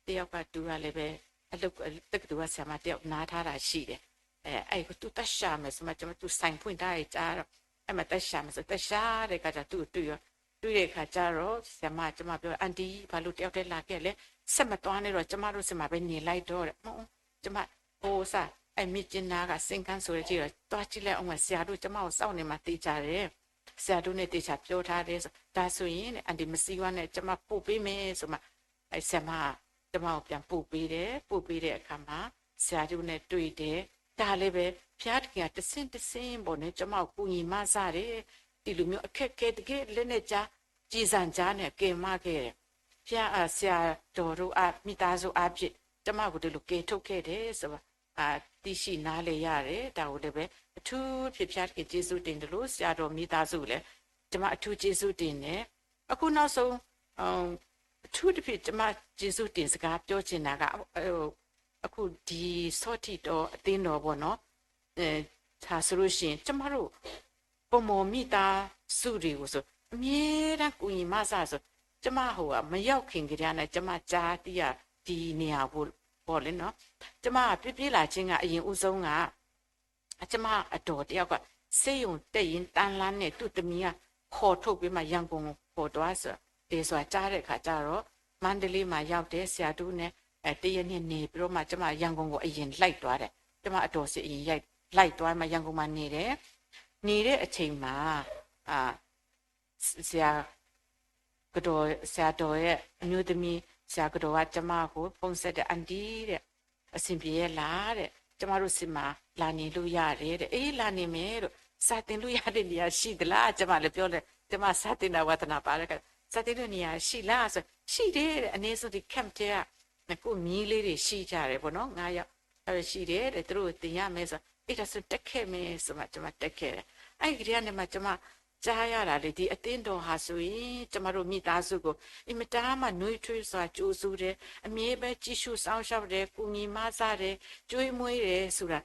တယောက်က သူကလည်းပဲ အလုပ်, တက္ကသိုလ်က ဆရာမတယောက် နားထားတာရှိတယ်. အဲ အဲ့ သူ သွားရှာမယ်ဆိုမှ ကျမ သူ ဆိုင်ဖွင့်ထားတယ် ကြားတော့ အဲ့မှာ သွားရှာမယ်ဆို သွားရှာတဲ့အခါကျ သူ့ကို တွေ့ရော, တွေ့တဲ့အခါကျတော့ ဆရာမ ကျမ ပြော, အန်တီ ဘာလို့ တယောက်တည်း လာခဲ့လဲ? ဆက်မသွားနဲ့တော့ ကျမတို့ဆီမှာပဲ နေလိုက်တော့တဲ့. မဟုတ်, ကျမ ဟိုစ အဲ့ မြစ်ကျဉ်းနားက စခန်းဆိုတဲ့ ကျေးရွာ သွားကြည့်လိုက်အောင်မယ်, ဆရာတို့ ကျမကို စောင့်နေမှာ သေချာတယ်. ဆရာတို့နဲ့ သေချာပြောထားတယ်ဆို, ဒါဆိုရင် အန်တီ မစီးဝါနဲ့ ကျမ ပို့ပေးမယ်ဆိုမှ အဲ ဆရာမ ကျမကို ပြန်ပို့ပေးတယ်. ပို့ပေးတဲ့အခါမှာ ဆရာတို့နဲ့ တွေ့တယ်. ဒါလည်းပဲ ဘုရားသခင်က တဆင့်တဆင့်ပေါ့နော်, ကျမကို ကူညီမဆတယ်. ဒီလိုမျိုး အခက်အခဲတကယ် လက်နဲ့ ကျီဆံကြားနဲ့ ကယ်မခဲ့တယ်. ဘုရား, အာ, ဆရာတော်တို့အား, မိသားစုအားဖြင့် ကျမကို ဒီလို ကယ်ထုတ်ခဲ့တယ်ဆိုတော့ အာ, သိရှိနားလည်ရတယ်. ဒါကိုလည်းပဲ အထူးဖြင့် ဘုရားသခင် ကျေးဇူးတင်တယ်လို့ ဆရာတော် မိသားစုကိုလည်း ကျမ အထူးကျေးဇူးတင်တယ်. အခုနောက်ဆုံး, အမ်, အထူးသဖြင့် ကျမ ကျေးဇူးတင်စကား ပြောချင်တာက, အ, အခု ဒီ ဆီထီးတီ အသင်းတော်ပေါ့နော်, အဲ, ဒါဆိုလို့ရှိရင် ကျမတို့ ဗန်းမော် မိသားစုတွေကိုဆို အမြဲတမ်း ကူညီမဆဆို, ကျမ ဟိုက မရောက်ခင်ကတည်းကနဲ့ ကျမ ကြားသိရ ဒီနေရာကိုပေါ့လေနော်. ကျမ ပြစ်ပြေးလာခြင်းက အရင်ဦးဆုံးက ကျမအဒေါ်တယောက်က ဆေးရုံတက်ရင်း တန်းလန်းနဲ့ သူ့သမီးက ခေါ်ထုတ်ပြီးမှ ရန်ကုန်ကို ခေါ်သွားဆို, တယ်ဆိုတာ ကြားတဲ့အခါကျတော့ မန္တလေးမှာ ရောက်တယ်. ဆရာတို့နဲ့ အဲ, တစ်ရက်နှစ် နေပြီးတော့မှ ကျမ ရန်ကုန်ကို အရင်လိုက်သွားတယ်. ကျမအဒေါ်ဆီ အရင်ရိုက်, လိုက်သွားမှ ရန်ကုန်မှာ နေတယ်. နေတဲ့အချိန်မှာ, အာ, ဆရာကတော်, ဆရာတော်ရဲ့အမျိုးသမီး, ဆရာကတော်က ကျမကို ဖုန်းဆက်တယ်, အန်တီတဲ့, အဆင်ပြေရဲ့လားတဲ့, ကျမတို့ဆီမှာ လာနေလို့ရတယ်တဲ့. အေး, လာနေမယ်လို့, စာသင်လို့ရတဲ့နေရာ ရှိသလား? ကျမလည်း ပြောတယ်, ကျမ စာသင်တာ ဝါသနာပါတဲ့အခါ, စာသင်လို့နေရာ ရှိလားဆို, ရှိတယ်တဲ့, အနည်းဆုံး ဒီ camp ထဲက ကိုယ့်မြေးလေးတွေ ရှိကြတယ်ပေါ့နော်, ငါးယောက် အဲ့လိုရှိတယ်တဲ့, သူတို့ကို သင်ရမယ်ဆို, အေး, ဒါဆို တက်ခဲ့မယ်ဆိုမှ ကျမ တက်ခဲ့တယ်. အဲ့ဒီကတည်းကနေမှ ကျမ ကြားရတာလေ, ဒီအသင်းတော်ဟာဆိုရင် ကျမတို့ မိသားစုကို အင်မတန်မှ နွေးထွေးစွာ ကြိုဆိုတယ်, အမြဲပဲ ကြည့်ရှုစောင့်ရှောက်တယ်, ကူညီမဆတယ်, ကျွေးမွေးတယ်ဆိုတာ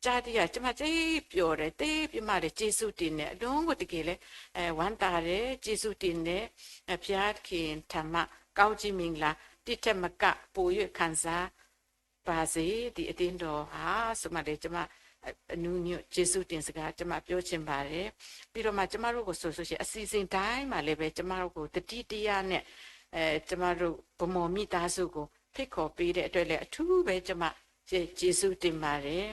ကြားသိရ, ကျမ သိပ်ပျော်တယ်, သိပ်ပြီးမှလည်း ကျေးဇူးတင်တယ်, အလွန်ကို တကယ်လဲ အဲ, ဝမ်းသာတယ်, ကျေးဇူးတင်တယ်, အဲ, ဘုရားသခင်ထံမှ ကောင်းချီးမင်္ဂလာ ဒီထက်မက ပို၍ခံစား ပါစေ, ဒီအသင်းတော်ဟာ ဆိုမှလည်း ကျမ အနူနူ ကျေးဇူးတင်စကား ကျမ ပြောချင်ပါတယ်. ပြီးတော့မှ ကျမတို့ကို ဆိုဆိုရှင် အစီအစဉ်တိုင်းမှာလည်းပဲ ကျမတို့ကို သတိတရားနဲ့ အဲ, ကျမတို့ ဗန်းမော် မိသားစုကို ဖိတ်ခေါ်ပေးတဲ့အတွက်လည်း အထူးပဲ ကျမ ကျေး, ကျေးဇူးတင်ပါတယ်.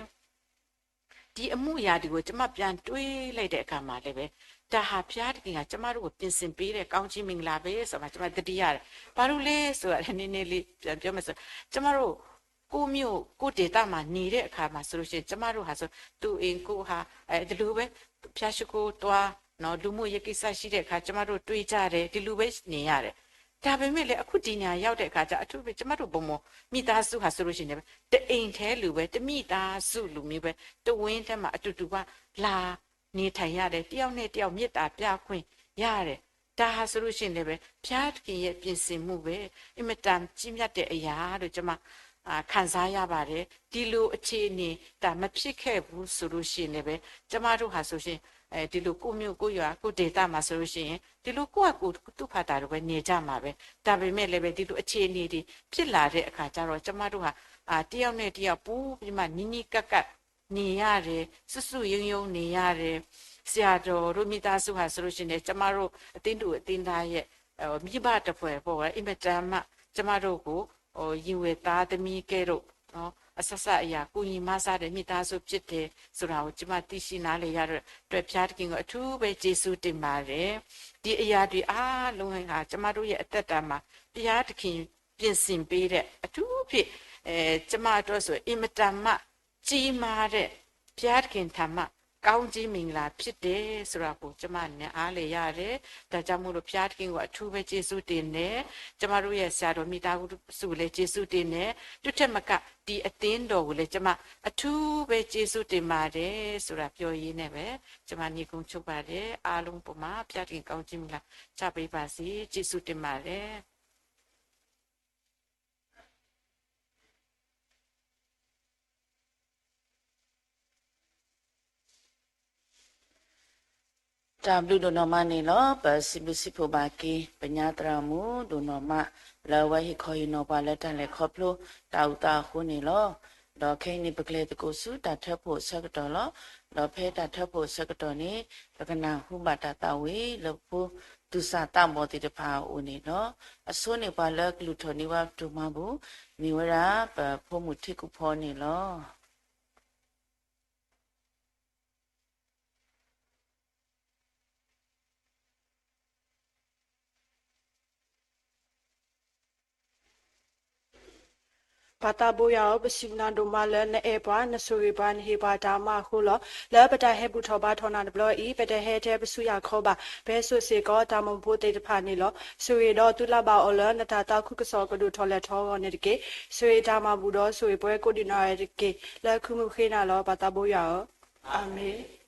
ဒီအမှုရာတွေကို ကျွန်မပြန်တွေးလိုက်တဲ့အခါမှာလည်းပဲ ဒါဟာဘုရားသခင်က ကျွန်မတို့ကို ပြင်ဆင်ပေးတဲ့ ကောင်းချီးမင်္ဂလာပဲဆိုတာ ကျွန်မသတိရတယ်။ ဘာလို့လဲဆိုတာ နည်းနည်းလေး ပြန်ပြောမယ်ဆို ကျွန်မတို့ ကိုယ့်မြို့ကိုယ့်ဒေသမှာနေတဲ့အခါမှာဆိုလို့ရှိရင် ကျွန်မတို့ဟာဆို သူ့အိမ်ကိုယ့်ဟာ အဲ ဒီလိုပဲ ဘုရားရှိခိုးသွားနော် လူမှုရေးကိစ္စရှိတဲ့အခါ ကျွန်မတို့တွေ့ကြတယ် ဒီလိုပဲနေရတယ်။ ဒါပေမဲ့လည်း အခုဒီနေရာရောက်တဲ့အခါကျ အထူးသဖြင့် ကျွန်မတို့ဗန်းမော်မိသားစုဟာဆိုလို့ရှိရင်လည်း တအိမ်ထဲလိုပဲ တမိသားစုလိုမျိုးပဲ တဝင်းထဲမှာအတူတူကလာနေထိုင်ရတယ်။ တယောက်နဲ့တယောက်မေတ္တာပြခွင့်ရတယ်။ ဒါဟာဆိုလို့ရှိရင်လည်းပဲ ဘုရားသခင်ရဲ့ပြင်ဆင်မှုပဲ အင်မတန်ကြီးမြတ်တဲ့အရာလို့ ကျွန်မ အာ ခံစားရပါတယ်။ ဒီလိုအခြေအနေသာမဖြစ်ခဲ့ဘူးဆိုလို့ရှိရင်လည်းပဲ ကျွန်မတို့ဟာဆိုရှင် အဲဒီလိုကိုယ့်မြို့ကိုယ့်ရွာကိုယ့်ဒေသမှာဆိုလို့ရှိရင် ဒီလိုကိုယ့်အကူသူ့ဖာသာတွေပဲနေကြမှာပဲ။ ဒါပေမဲ့လည်းပဲ ဒီလိုအခြေအနေတွေဖြစ်လာတဲ့အခါကျတော့ ကျွန်မတို့ဟာ အာ တယောက်နဲ့တယောက်ပိုပြီးမှနီးနီးကပ်ကပ်နေရတယ်။ စုစုရုံးရုံးနေရတယ်။ ဆရာတော်တို့မိသားစုဟာဆိုလို့ရှိရင်လည်း ကျွန်မတို့အသင်းသူအသင်းသားရဲ့ မိဘတစ်ဖွဲ့ပေါ့ အင်မတန်မှ ကျွန်မတို့ကို ရင်ဝယ်သားသမီးကဲ့သို့ အဆက်ဆက်အရာ ကူညီမဆတဲ့မိသားစုဖြစ်တယ်ဆိုတာကို ကျွန်မသိရှိနားလည်ရတဲ့အတွက် ဘုရားသခင်ကို အထူးပဲကျေးဇူးတင်ပါတယ်။ ဒီအရာတွေအားလုံးဟာ ကျွန်မတို့ရဲ့အသက်တာမှာ ဘုရားသခင်ပြင်ဆင်ပေးတဲ့ အထူးဖြင့် အဲ ကျွန်မအတွက်ဆို အင်မတန်မှ ကြီးမားတဲ့ ဘုရားသခင်ထံမှ ကောင်းချီးမင်္ဂလာဖြစ်တယ်ဆိုတာကို ကျွန်မနားလည်ရတယ်။ ဒါကြောင့်မို့လို့ ဘုရားသခင်ကို အထူးပဲကျေးဇူးတင်တယ်။ ကျွန်မတို့ရဲ့ဆရာတော်မိသားစုကိုလည်း ကျေးဇူးတင်တယ်။ ဒုထက်မက ဒီအသင်းတော်ကိုလည်း ကျွန်မအထူးပဲကျေးဇူးတင်ပါတယ်ဆိုတာ ပြောရင်းနဲ့ပဲ ကျွန်မညီကုန်းချုပ်ပါတယ်။ အားလုံးပေါ်မှာ ဘုရားသခင်ကောင်းချီးမင်္ဂလာချပေးပါစေ။ ကျေးဇူးတင်ပါတယ်။ တၢ်ဘျုးဒိၣ်နီၢ်မးန့ၣ်လီၤ. ပစံးဘျုးစံးဖှိၣ်ဘၣ်က့ၤ ပညါသရၣ်မုၣ်ဒိၣ်နီၢ်မး လၢအဝဲဟ့ၣ်ခီဟ့ၣ်နီၤပှၤလၢတၢ်လဲၤခီဖျိတၢ်အုၣ်သးအဃိန့ၣ်လီၤ. ဒီးခဲအံၤန့ၣ် ပကလဲၤသကိးဆူတၢ်ထၢဖှိၣ်အဆၢကတီၢ်လီၤ. ဒီးဖဲတၢ်ထၢဖှိၣ်အဆၢကတီၢ်န့ၣ် ပကနၢ်ဟူဘၣ်တၢ်သးဝံၣ်လၢ ပဖိသူၣ်စၢ်သးဘီၣ်သ့ၣ်တဖၣ်အအိၣ်န့ၣ်လီၤ. အဆိန့ၣ် ပှၤလၢကလုၢ်ထီၣ်န့ၢ်ဝဲပတၢ်မၤဘူၣ် မ့ၢ်ဝဲဒၣ်ပဖိမုၣ်ထံကူၣ်ဖီန့ၣ်လီၤ. ပၢ်သးဘိယွၤဧၢ, ပစံးဘျုးနၤဒိၣ်မးလၢနအဲၣ်ပှၤ, နဆိၣ်ဂ့ၤပှၤ, နဟ့ၣ်ပှၤတၢ်မၤအဃိလီၤ. လၢပတၢ်ဟဲဘူၣ်ထီၣ်ဘါထီၣ်နၤတဘျီအံၤ, ပတဟဲထဲပဆူယၤခီဘၣ်. ပဟဲစိာ်စ့ၢ်ကီးတၢ်မၢဖိသ့ၣ်တဖၣ်န့ၣ်လီၤ. ဆိၣ်ဂ့ၤဒီးသုလၢ်ဘၣ်အီၤလၢနတၢ်သးခုကစီၣ်ကဒိၣ်ထီၣ်လဲၢ်ထီၣ်အဂီၢ်န့ၣ်တက့ၢ်. ဆိၣ်ဂ့ၤတၢ်မၤဘူၣ်ဒီးဆိၣ်ဂ့ၤပှၤကိးဒံးနီၢ်ဂၤဒဲးတက့ၢ်. လၢခံမုၣ်ဃ့နၤလီၤ ပၢ်သးဘိယွၤဧၢ. အၤမ့ၣ်.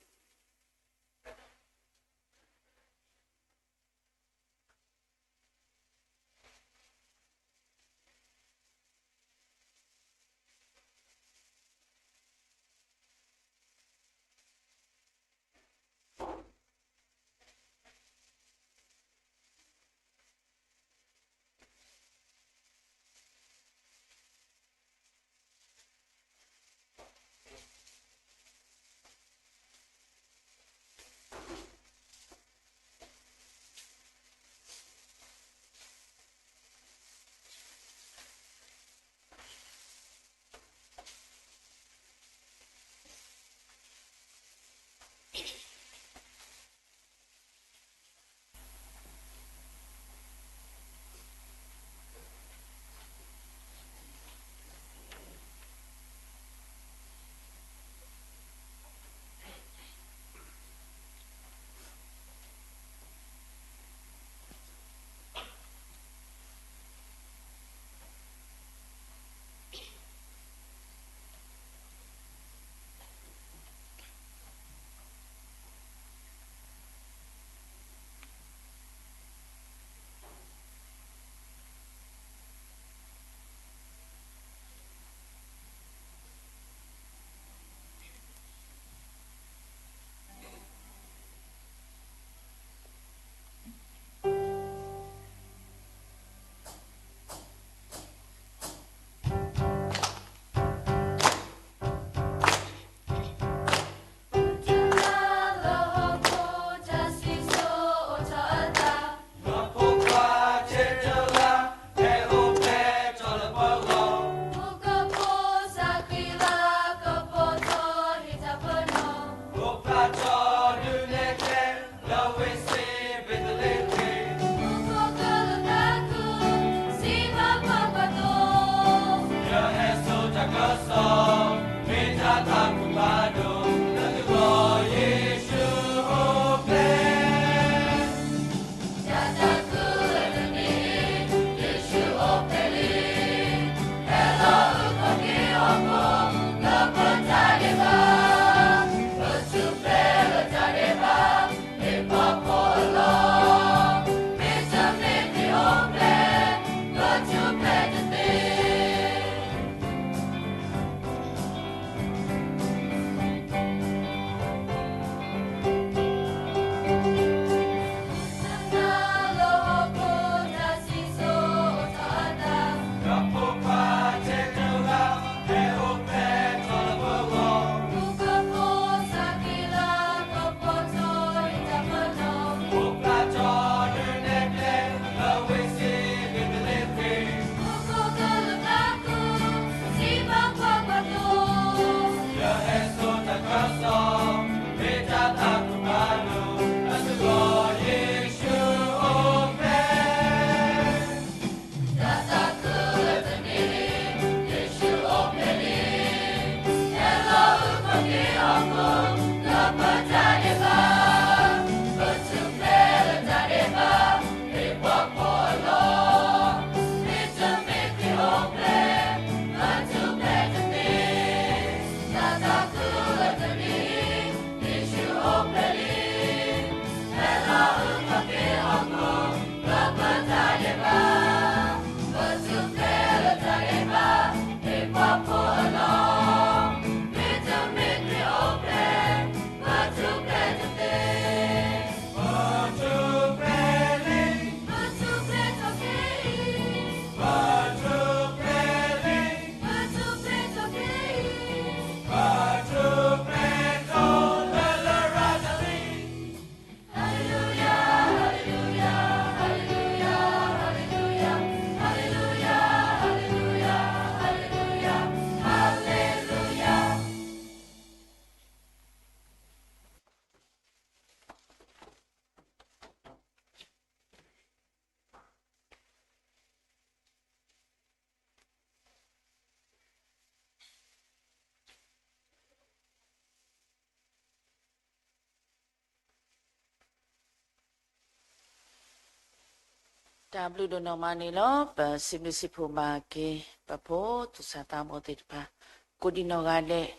တၢ်ဘျုးဒိၣ်နီၢ်မးန့ၣ်လီၤ. ပစံးဘျုးစံးဖှိၣ်ဘၣ်က့ၤ ပဖိသူၣ်စၢ်သးဘီၣ်သ့ၣ်တဖၣ် ကိးဒံးနီၢ်ဂၤဒဲး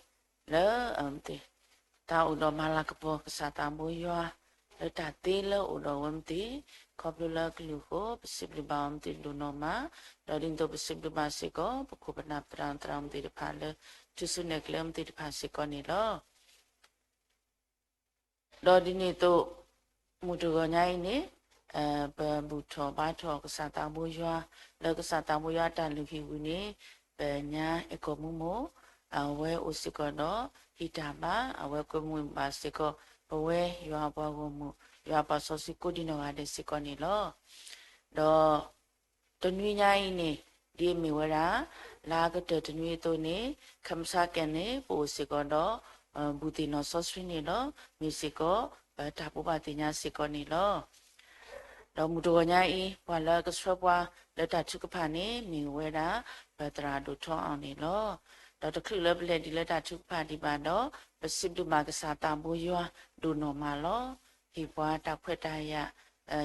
လၢ တၢ်အိၣ်ဒီးမၤလၤကပီၤကစၢ်သးဘိယွၤ လၢတၢ်သ့လၢအအိၣ်ဒီးအဝဲမ့ၢ်သ့ၣ်, ခီဖျိလၢအကလုၢ်အဃိ ပစံးဘျုးဘၣ်အီၤမ့ၢ်သ့ၣ်ဒိၣ်နီၢ်မး, ဒီးဒ်န့ၣ်အသိးပစံးဘျုးဘၣ်စ့ၢ်ကီး ပခိၣ်ပနၢ်ပသရၣ်သရၣ်မုၣ်သ့ၣ်တဖၣ်လၢ ထူၣ်စုနဲၣ်ကျဲမ့ၢ်သ့ၣ်တဖၣ်စ့ၢ်ကီးန့ၣ်လီၤ. ဒီးဒ်န့ၣ်အသိး မုၢ်တဂီၤညါအံၤန့ၣ် ပဘူၣ်ထီၣ်ဘါထီၣ်ကစၢ်သးဘိယွၤ လၢကစၢ်သးဘိယွၤအတၢ်လုၢ်ဟံၣ်ပူၤန့ၣ် ပညါအဲၣ်ကီၢ်မူမိၢ် အဝဲအိၣ်စ့ၢ်ကီးဒီးဟံၣ်တၢ်ဘါ အဝဲကွဲမုာ်ဘၣ်စ့ၢ်ကီး ပဝဲယွၤအပှၤဂီၢ်မုၢ် ယွၤအပှၤစီဆှံကိးဒံးနီၢ်ဂၤဒဲးစ့ၢ်ကီးန့ၣ်လီၤ. ဒီး တနွံညါအံၤန့ၣ် ဒ်အမ့ၢ်ဝဲဒၣ် လါကတၢၢ်တနွံအသိးန့ၣ် ခဲမုၢ်ဆါကဲန့ၣ် ပအိၣ်စ့ၢ်ကီးဒီး ဘူၣ်သ့ၣ်နီၣ်စီဆှံန့ၣ်လီၤ. မ့ၢ်စ့ၢ်ကီး ပတၢ်ဘိးဘၣ်သ့ၣ်ညါစ့ၢ်ကီးန့ၣ်လီၤ. ဒီးမုၢ်တဂီၤညါအံၤ ပှၤလၢကဆှၢပှၤလၢတၢ်ထုကဖၣ်န့ၣ် မ့ၢ်ဝဲဒၣ် ပသရၣ်ဒိၣ်ထီအီၤန့ၣ်လီၤ. ဒီးတချုးလၢပလဲၤဒံးလၢတၢ်ထုကဖၣ်ဒံးဘၣ်ဒီး ပစံးဘျုးဘၣ်ကစၢ်သးဘိယွၤဒိၣ်နီၢ်မးလီၤ. ဟ့ၣ်ပှၤတၢ်ခွဲးတၢ်ယာ်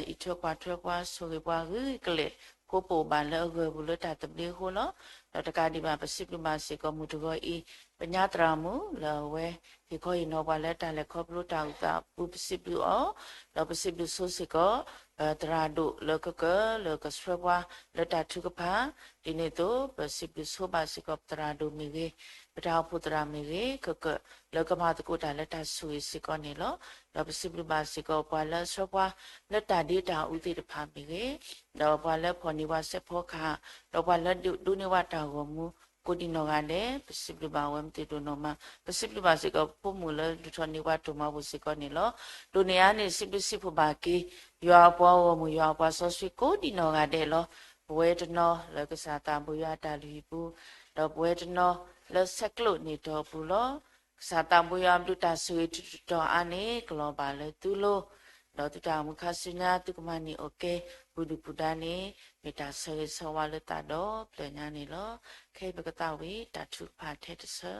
အံးထွဲကွၢ်ထွဲပှၤ ဆိၣ်ဂ့ၤပှၤဂ့ၤကလဲာ် ဃိပအိၣ်ဘၣ်လၢအဂၢၢ်ပူၤလၢတၢ်သဘျ့အဃိလီၤ. ဒီးတကးဒံးဘၣ် ပစံးဘျုးဘၣ်စ့ၢ်ကီးမုၢ်တဂီၤအံၤ ပညါသရၣ်မုၣ်လၢအဝဲ ဟ့ၣ်ခီဟ့ၣ်နီၤပှၤလၢတၢ်လဲၤခီဖျိတၢ်အုၣ်သးအပူၤ ပစံးဘျုးအီၤ, ဒီးပစံးဘျုးဆိစ့ၢ်ကီး ပသရၣ်ဒိၣ်လၢကကၢလၢကဆှၢပှၤလၢတၢ်ထုကဖၣ်, ဒ်န့ၣ်အသိး ပစံးဘျုးဆိဘၣ်စ့ၢ်ကီးပသရၣ်ဒိၣ်မ့ၢ်ဂ့ၤ, ပတၢ်အိၣ်ဖှိၣ်သရၣ်မ့ၢ်ဂ့ၤ, ကကၢလၢကမၤသကိးတၢ်လၢတၢ်ဆိၣ်ဂ့ၤစ့ၢ်ကီးန့ၣ်လီၤ. ဒီးပစံးဘျုးဘၣ်စ့ၢ်ကီးပှၤလၢဆှၢပှၤလၢတၢ်ဒ့တၢ်အူသ့ၣ်တဖၣ်မ့ၢ်ဂ့ၤ, ဒီးပှၤလၢဖီၣ်န့ၢ်ပှၤစဲးဖီကဟၣ်, ဒီးပှၤလၢဒိးန့ၢ်ဝဲတၢ်ဂီၤမူ ကိးဒံးနီၢ်ဂၤဒဲး ပစံးဘျုးဘၣ်ဝဲမ့ၢ်သ့ၣ်ဒိၣ်နီၢ်မး, ပစံးဘျုးဘၣ်စ့ၢ်ကီးပဖိမုၣ်လၢဒုးထီၣ်န့ၢ်ပှၤတိၢ်မၤပူၤစ့ၢ်ကီးန့ၣ်လီၤ. ဒိးန့ၢ်အါန့ၣ် စံးဘျုးစံးဖှိၣ်ဘၣ်က့ၤ ယွၤအပှၤဂီၢ်မုၢ် ယွၤအပှၤစီဆှံကိးဒံးနီၢ်ဂၤဒဲးလီၤ. ပဝဲတနီၤလၢကစၢ်သးဘိယွၤအတၢ်လုၢ်ဟံၣ်ပူၤ, ဒီးပဝဲတနီၤလၢဆဲးကျိးန့ၢ်တီၢ်ပူၤလီၤ. ကစၢ်သးဘိယွၤအဘျုးတၢ်ဆိၣ်ဂ့ၤထုးထီၣ်အါန့ၣ် ကလီၤဘၣ်လၢသုလိၤ, ဒီးသုတၢ်အိၣ်မူခါဆူညါ သုကမၤန့ၢ်အီၣ်ကဲ ပူၤဒုၣ်ပူၤဒါန့ၣ် မ့ၢ်တၢ်ဆၢဂ့ၤဆၢဝါလၢသးဒီဖျၢၣ်ညါန့ၣ်လီၤ. ခဲအံၤပကသးဝံၣ်တၢ်ထုကဖၣ်ထဲတဆၢ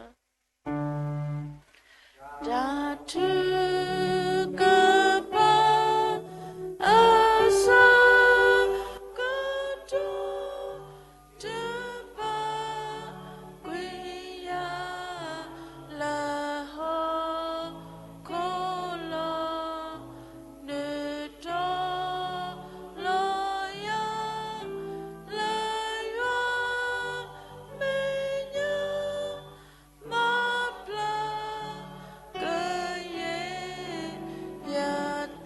တၢ်ထုကဖၣ် အဆၢ ကတီၢ် တဘၣ်ကွံာ်ယၤ လၢဟီၣ်ခိၣ်လီၤ, နုာ်တီၤလီၤယၤ လၢယွၤမဲာ်ညါ မၤပျၢ်ကယဲၢ် ယ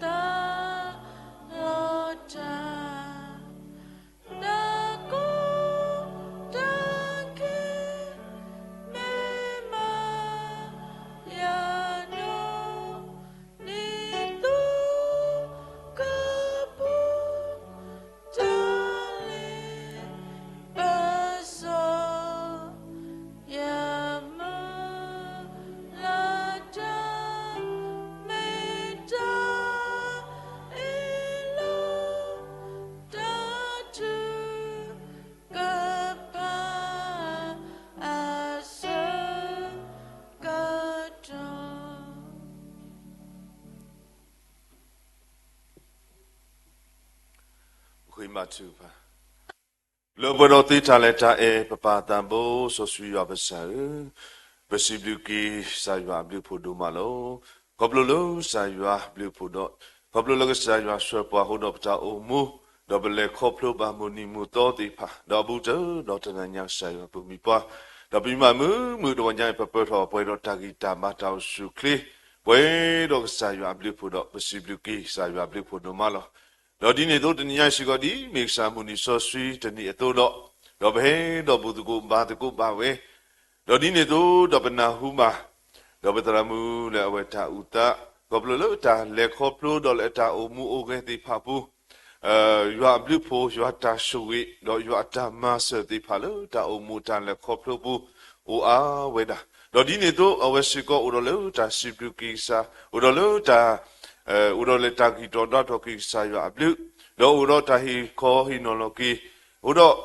သးလီၤတၢ် တၢ်ကိၢ်တၢ်ဂီၤ မ့ၢ်မၤယၤဒိၣ် ဒ်သိးကပူၤ တၢ်လ့ပစီ ယမုၢ်လၢ်တၢ် မ့ၢ်တၢ်အ့ၣ်လိာ် တၢ်ထုကဖၣ် အဆၢကတီၢ် ပဃ့ဘါထုကဖၣ်, လၢပှဲၤဒီးသ့တၢ်လၢတၢ်အဲၣ် ပပၢ်သးဘိ စီဆှံယွၤပကစၢ်ဧၢ, ပစံးဘျုးက့ၤကစၢ်ယွၤအဘျုးအဖှိၣ်ဒိၣ်မးလီၤ. ခီဖျိလၢကစၢ်ယွၤအဘျုးအဖှိၣ်ဒီး ခီဖျိလၢကစၢ်ယွၤဆှၢပှၤအဃိဒီးပတၢ်အိၣ်မူ, ဒီးပလဲၤခီဖျိဘၣ်မုၢ်နံၤမုၢ်သီသ့ၣ်တဖၣ်, ဒီးအဘူးကတၢၢ်ဒီးတနံၤညါကစၢ်ယွၤပမံၤပှၢ်, ဒီးပမံၤမးမုာ်မုာ်တဝီညါအံၤ ပပၢၤထီၣ်ပှဲၤဒီးတၢ်ဂံၢ်တၢ်ဘါတၢ်အိၣ်ဆူၣ်အိၣ်ချ့, ပှဲၤဒီးကစၢ်ယွၤအဘျုးအဖှိၣ်ဒီး ပစံးဘျုးက့ၤကစၢ်ယွၤအဘျုးအဖှိၣ်ဒိၣ်မးလီၤ. ဒီးဒ်န့ၣ်အသိးတနံၤညါအံၤစ့ၢ်ကီး ဒ်မ့ၢ်ကစၢ်မုၢ်နံၤစီဆှံတနံၤအသိးဒီး, ဒီးပဟဲဒီးဘူၣ်သကိးဘါသကိးဘၣ်ဝဲ, ဒီးဒ်န့ၣ်အသိးဒီးပနၢ်ဟူဘၣ်, ဒီးပသရၣ်မုၣ်လၢအဝဲတၢ်အုၣ်သး, ခီဖျိလၢတၢ်လဲၤခီဖျိဒီးလၢတၢ်အိၣ်မူအိၣ်ဂဲၤသ့ၣ်တဖၣ်အပူၤ, ယွၤအဘျုးအဖှိၣ် ယွၤတၢ်ဆိၣ်ဂ့ၤ ဒီးယွၤအတၢ်မၤစၢၤသ့ၣ်တဖၣ်လၢတၢ်အိၣ်မူတၢ်လဲၤခီဖျိပူၤ အိၣ်အါဝဲဒၣ်, ဒီးဒ်န့ၣ်အသိးအဝဲစ့ၢ်ကီးအိၣ်ဒီးလၢတၢ်စံးဘျုးက့ၤကစၢ်, အိၣ်ဒီးလၢတၢ် အိၣ်ဒီးလၢတၢ်ဂံၢ်ထီၣ်ဒွးထီၣ်က့ၤကစၢ်ယွၤအဘျုး, ဒီးအိၣ်ဒီးတၢ်ဟ့ၣ်ခီဟ့ၣ်နီၤလီၤက့ၤ, အိၣ်ဒီး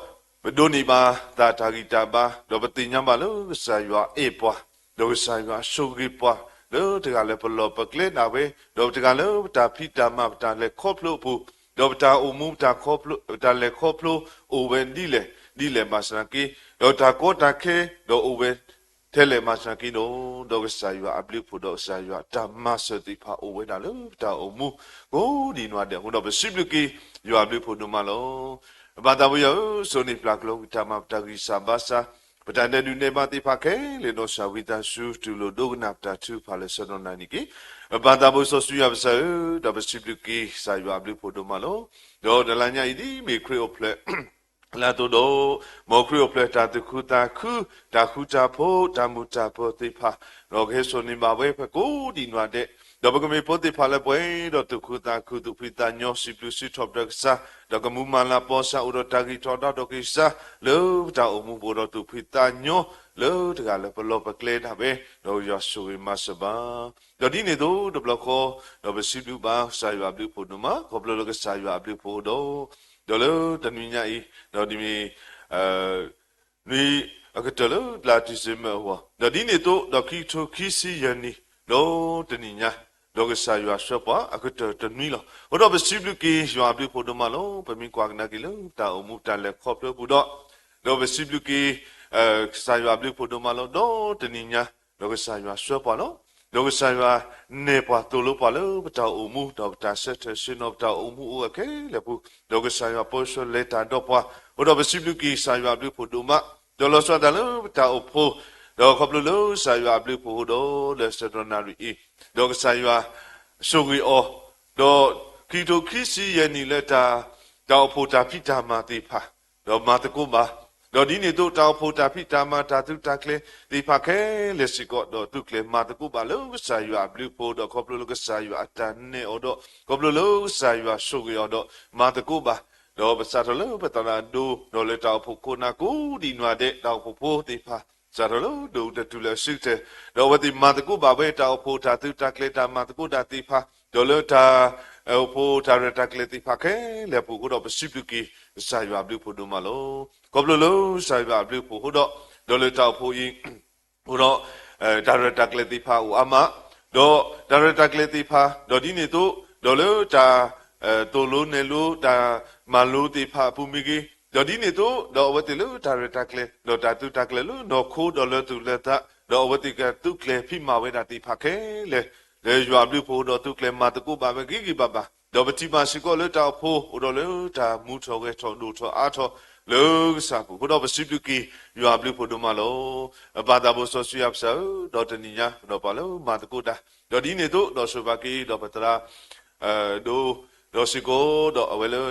ပဒိးန့ၢ်ဘၣ်သးတၢ်ဂံၢ်တၢ်ဘါ, ဒီးပသ့ၣ်ညါဘၣ်လၢကစၢ်ယွၤအဲၣ်ပှၤ, ဒီးကစၢ်ယွၤဆိၣ်ဂ့ၤပှၤ, လၢတဂၤလၢပလီၢ်ပကျဲဒၣ်ဝဲ, ဒီးတဂၤလၢပတၢ်ဖံးတၢ်မၤပတၢ်လဲၤခီဖျိအပူၤ, ဒီးပတၢ်အိၣ်မူ ပတၢ်လဲၤခီဖျိအိၣ်ဝဲဒ်လဲၣ်ဒ်လဲၣ်ဘၣ်ဆၣ်သနာ်က့, ဒီးတၢ်ကီတၢ်ခဲ ဒီးအိၣ်ဝဲထဲလဲၣ်ဘၣ်ဆၣ်သနာ်က့ဒီး, ဒီးကစၢ်ယွၤအဘျုးအဖှိၣ်ဒီးကစၢ်ယွၤအတၢ်မၤစၢၤသ့ၣ်တဖၣ်အိၣ်ဝဲဒၣ်လၢပတၢ်အိၣ်မူ ကိးဒံးနီၢ်ဒဲးအဃိဒီး ပစံးဘျုးက့ၤယွၤအဘျုးအဖှိၣ်ဒိၣ်မးလီၤ. ပပၢ်သးဘိယွၤဧၢ, စိန့ၣ်ပျၢ်ကျိၤဝံၤတၢ်မၤ ပတၢ်ဂံၢ်စၢ်ဘါစၢ် ပတၢ်ဒဲးဒုးနဲၣ်ဘၣ်သ့ၣ်တဖၣ်ခဲလၢာ် ဒီးစၢ်ဝံသးစူၤ တူၢ်လိာ်ဒိကနၣ်ပတၢ်ထုကဖၣ်လၢဆၢကတီၢ်နၣ်ရံၣ်န့ၣ်တက့ၢ်. ပပၢ်သးဘိစီဆှံယွၤပစၢ်ဧၢ, ဒီးပစံးဘျုးက့ၤကစၢ်ယွၤအဘျုးအဖှိၣ်ဒိၣ်မးလီၤ. ဒီးတလါညါအံၤဒ်မ့ၢ်ခရံာ်အိၣ်ဖျဲၣ် လၢအသိးဒီး, မ်ခရံာ်အိၣ်ဖျဲၣ်တၢ်သူၣ်ခုသးခု, တၢ်ဃူတၢ်ဖိး, တၢ်မုာ်တၢ်ပၢၤသ့ၣ်တဖၣ်, ဒီးကဟဲစိာ်န့ၢ်ဘၣ်ဝဲပှၤကိးဒံးနီၢ်ဒဲး, ဒီးပကမ့ၢ်ဖိသ့ၣ်တဖၣ်လၢပှဲၤဒီးသူၣ်ခုသးခု သူၣ်ဖှံသးညီ စံးဘျုးစံးထီၣ်ပတြၢၤကစၢ်, ဒီးကမူမၤလၤပီၢ်စၢ် အိၣ်ဒီးတၢ်ဂံၢ်ထီၣ်ဒါဒီးက့ၤကစၢ် လၢပတၢ်အိၣ်မူပူၤဒီးသူၣ်ဖှံသးညီ လၢတဂၤလၢပလီၢ်ပကျဲဒၣ်ဝဲ, ဒီးယွၤဆိၣ်ဂ့ၤမၤစၢၤဘၣ် ဒီးဒ်န့ၣ်အသိးတဘျီဃီ, ဒီးပစံးဘျုးဘၣ်ကစၢ်ယွၤအဘျုးအဖှိၣ်ဒိၣ်မး ခီဖျိလၢကစၢ်ယွၤအဘျုးအဖှိၣ်ဒီး, ဒီးလၢတနွံညါအံၤ, ဒီးဒ်မ့ၢ်, နွံအကတၢၢ်လၢတလါ December အဂီၢ်, ဒီးဒ်န့ၣ်အသိး ဒီးခံကထိခံဆံယဲၢ်နံၣ်, ဒီးတနံၤညါ, ဒီးကစၢ်ယွၤဆှၢပှၤအကတၢၢ်တနွံလီၤ. အဃိဒီးပစံးဘျုးက့ၤယွၤအဘျုးအဖှိၣ်ဒိၣ်မးလီၤ. ပမ့ၢ်ကွၢ်ကဒါက့ၤလၢတၢ်အိၣ်မူတၢ်လဲၤခီဖျိပူၤဒီး, ဒီးပစံးဘျုးက့ၤ ကစၢ်ယွၤအဘျုးအဖှိၣ်ဒိၣ်မးလီၤ. ဒီးတနံၤညါ, ဒီးကစၢ်ယွၤဆှၢပှၤလီၤ. ဒီးကစၢ်ယွၤနဲၣ်ပှၤသိၣ်လိပှၤလၢပတၢ်အိၣ်မူ, ဒီးပတၢ်ဆၢထၢၣ်ဆ့ၣ်နီၤ ပတၢ်အိၣ်မူအိၣ်ဝဲခဲလၢာ်ပူၤ, ဒီးကစၢ်ယွၤပၢဆှၢလဲၤတၢ်ဒီးပှၤ, အဃိဒီးပစံးဘျုးက့ၤကစၢ်ယွၤအဘျုးအဖှိၣ်ဒိၣ်မး, ဒီးလီၤဆီဒၣ်တၢ်လၢပတၢ်အိၣ်ဖှိၣ်, ဒီးခီဖျိလၢကစၢ်ယွၤအဘျုးအဖှိၣ်အဃိဒီး လၢဆၢကတီၢ်နၣ်ရံၣ်အံၤ, ဒီးကစၢ်ယွၤဆိၣ်ဂ့ၤအီၤ, ဒီးခံကထိခံဆံယဲၢ်နံၣ်လၢတၢ်, တၢ်အိၣ်ဖှိၣ်တၢ်ဖံးတၢ်မၤသ့ၣ်တဖၣ်, ဒီးမၤသကိးဘၣ်, ဒီးဒ်န့ၣ်အသိးတၢ်အိၣ်ဖှိၣ်တၢ်ဖံးတၢ်မၤတၢ်သုးတၢ်ကျဲၤသ့ၣ်တဖၣ်ခဲလၢာ်စ့ၢ်ကီး ဒီးသုးကျဲၤမၤသကိးဘၣ်လၢကစၢ်ယွၤအဘျုးအဖှိၣ် ဒီးခီဖျိလၢကစၢ်ယွၤအတၢ်နဲၣ်အီၤဒီး ခီဖျိလၢကစၢ်ယွၤဆိၣ်ဂ့ၤအီၤဒီးမၤသကိးဘၣ်, ဒီးပစးထီၣ်လၢပသရၣ်ဒိ ဒီးလၢတၢ်အိၣ်ဖှိၣ်ခိၣ်နၢ်ကိးဒံးနီၢ်ဒဲး တၢ်အိၣ်ဖှိၣ်ဖိသ့ၣ်တဖၣ် စးထီၣ်လၢဒိၣ်တတုၤလၢအဆံးကတၢၢ်, ဒီးအဝဲသ့ၣ်မၤသကိးဘၣ်ဝဲတၢ်အိၣ်ဖှိၣ်တၢ်သုးတၢ်ကျဲၤတၢ်မၤသကိးတၢ်သ့ၣ်တဖၣ်, ဒီးလၢတၢ်, အိၣ်ဖှိၣ်တၢ်ရဲၣ်တၢ်ကျဲၤသ့ၣ်တဖၣ်ခဲလၢာ်အပူၤအဃိဒီးပစံးဘျုးက့ၤကစၢ်ယွၤအဘျုးအဖှိၣ်ဒိၣ်မးလီၤ. ခီဖျိလၢကစၢ်ယွၤအဘျုးအဖှိၣ်အဃိဒီး, ဒီးလၢတၢ်အိၣ်ဖှိၣ်အံၤ အဃိဒီး, တၢ်ရဲၣ်တၢ်ကျဲၤသ့ၣ်တဖၣ်အိၣ်အါမး, ဒီးတၢ်ရဲၣ်တၢ်ကျဲၤသ့ၣ်တဖၣ် ဒီးဒ်န့ၣ်အသိး, ဒီးလၢတၢ်, သိၣ်လိနဲၣ်လိတၢ်မၤလိသ့ၣ်တဖၣ်အပူၤမ့ၢ်ဂ့ၤ, ဒီးဒ်န့ၣ်အသိး ဒီးအဝဲသ့ၣ်လၢတၢ်ရဲၣ်တၢ်ကျဲၤ ဒီးတၢ်သုးတၢ်ကျဲၤလၢနီၢ်ခိဒီးလၢသူၣ်လၢသး, ဒီးအဝဲသ့ၣ်ကသုးကျဲၤဖံးမၤဝဲဒၣ်သ့ၣ်တဖၣ်ခဲလၢာ်, လၢယွၤအဘျုးအဖှိၣ်အဃိဒီးသုးကျဲၤမၤသကိးဘၣ်ဝဲဂ့ၤဂ့ၤဘၣ်ဘၣ်, ဒီးပထံၣ်ဘၣ်စ့ၢ်ကီးလၢတၢ်အိၣ်ဖှိၣ်အိၣ်ဒီးလၢတၢ်မူထီၣ်ဂဲၤထီၣ်ဒိၣ်ထီၣ်အါထီၣ်လၢကစၢ်အပူၤ, အဃိဒီးပစံးဘျုးက့ၤယွၤအဘျုးအဖှိၣ်ဒိၣ်မးလီၤ. ပၢ်သးဘိစီဆှံယွၤပစၢ်ဧၢ, ဒီးတနံၤညါ ပဒီးပှၤလၢမၤသကိးတၢ်, ဒီးဒ်န့ၣ်အသိး ဒီးဆိၣ်ဘၣ်က့ၤဒီးပသရၣ် ဒိ, ဒီးစ့ၢ်ကီး ဒီးအဝဲလၢ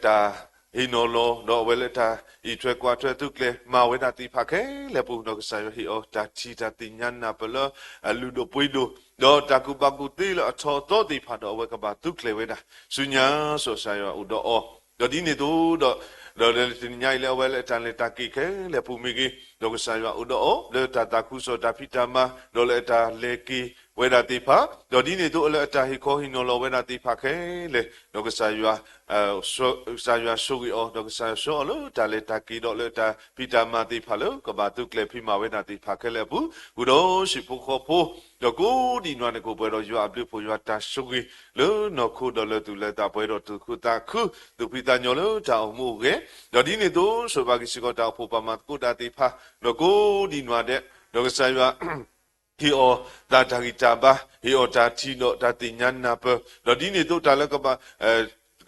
တၢ်ဟ့ၣ်နီၤလီၤ, ဒီးအဝဲလၢတၢ်အံးထွဲကွၢ်ထွဲသုးကျဲၤမၤဝဲဒၣ်သ့ၣ်တဖၣ်ခဲလၢာ်အပူၤ, ဒီးကစၢ်ယွၤဟ့ၣ်အီၤတၢ်ထံၣ်တၢ်သ့ၣ်ညါနၢ်ပၢၢ်လၢအလုၢ်ဒိၣ်ပှ့ၤဒိၣ်, ဒီးတၢ်ကူၣ်ဘၣ်ကူၣ်သ့လၢအထီၣ်အသီသ့ၣ်တဖၣ် ဒီးအဝဲကဘၣ်သုးကျဲၤဝဲဒၣ်ဆူညါ, စီၤကစၢ်ယွၤအိၣ်ဒီးအီၤ, ဒီးဒ်န့ၣ်အသိး ဒီး, ဒီးလၢတနံၤညါအံၤလၢအဝဲလၢအတၢ်လဲၤတၢ်က့ၤ ခဲလၢာ်အပူၤမ့ၢ်ဂ့ၤ, ဒီးကစၢ်ယွၤအိၣ်ဒီးအီၤ လၢတၢ်သးခုကစီၣ်တၢ်ဖံးတၢ်မၤ ဒီးလၢအတၢ်လဲၤက့ၤဝဲဒၣ်သ့ၣ်တဖၣ်, ဒီးဒ်န့ၣ်အသိးလၢအတၢ်ဟ့ၣ်ခီဟ့ၣ်နီၤလီၤဝဲဒၣ်သ့ၣ်တဖၣ်ခဲလၢာ်, ဒီးကစၢ်ယွၤ, ကစၢ်ယွၤဆိၣ်ဂ့ၤအီၤ, ဒီးကစၢ်ယွၤဆှၢအီၤလၢတၢ်လဲၤတၢ်က့ၤဒီးလၢအတၢ်ဖံးတၢ်မၤသ့ၣ်တဖၣ်လၢ ကဘၣ်သုးကျဲၤဖံးမၤဝဲဒၣ်သ့ၣ်တဖၣ်ခဲလၢာ်အပူၤ, ဃုာ်ဒီးဟံၣ်ဖိဃီဖိ, ဒီးကိးဒံးနီၢ်ဒဲးကိးပှဲၤဒီးယွၤအဘျုးအဖှိၣ်ယွၤတၢ်ဆိၣ်ဂ့ၤ လၢနီၢ်ခိဒီးလၢသူၣ်လၢသးပှဲၤဒီးသူၣ်ခုသးခု, သူၣ်ဖှံသးညီလၢတၢ်အိၣ်မူအိၣ်ဂဲၤ, ဒီးဒ်န့ၣ်အသိး ဆိၣ်ဘၣ်က့ၤစ့ၢ်ကီးတၢ်အိၣ်ဖှိၣ်ပှၤမၤသကိးတၢ်သ့ၣ်တဖၣ်, ဒီးကိးဒံးနီၢ်ဒဲး, ဒီးကစၢ်ယွၤ ဟ့ၣ်အီၤသးတၢ်ဂံၢ်တၢ်ဘါ, ဟ့ၣ်အီၤတၢ်ထံၣ်ဒီးတၢ်သ့ၣ်ညါနၢ်ပၢၢ်, ဒီးဒ်န့ၣ်အသိးတၢ်လၢ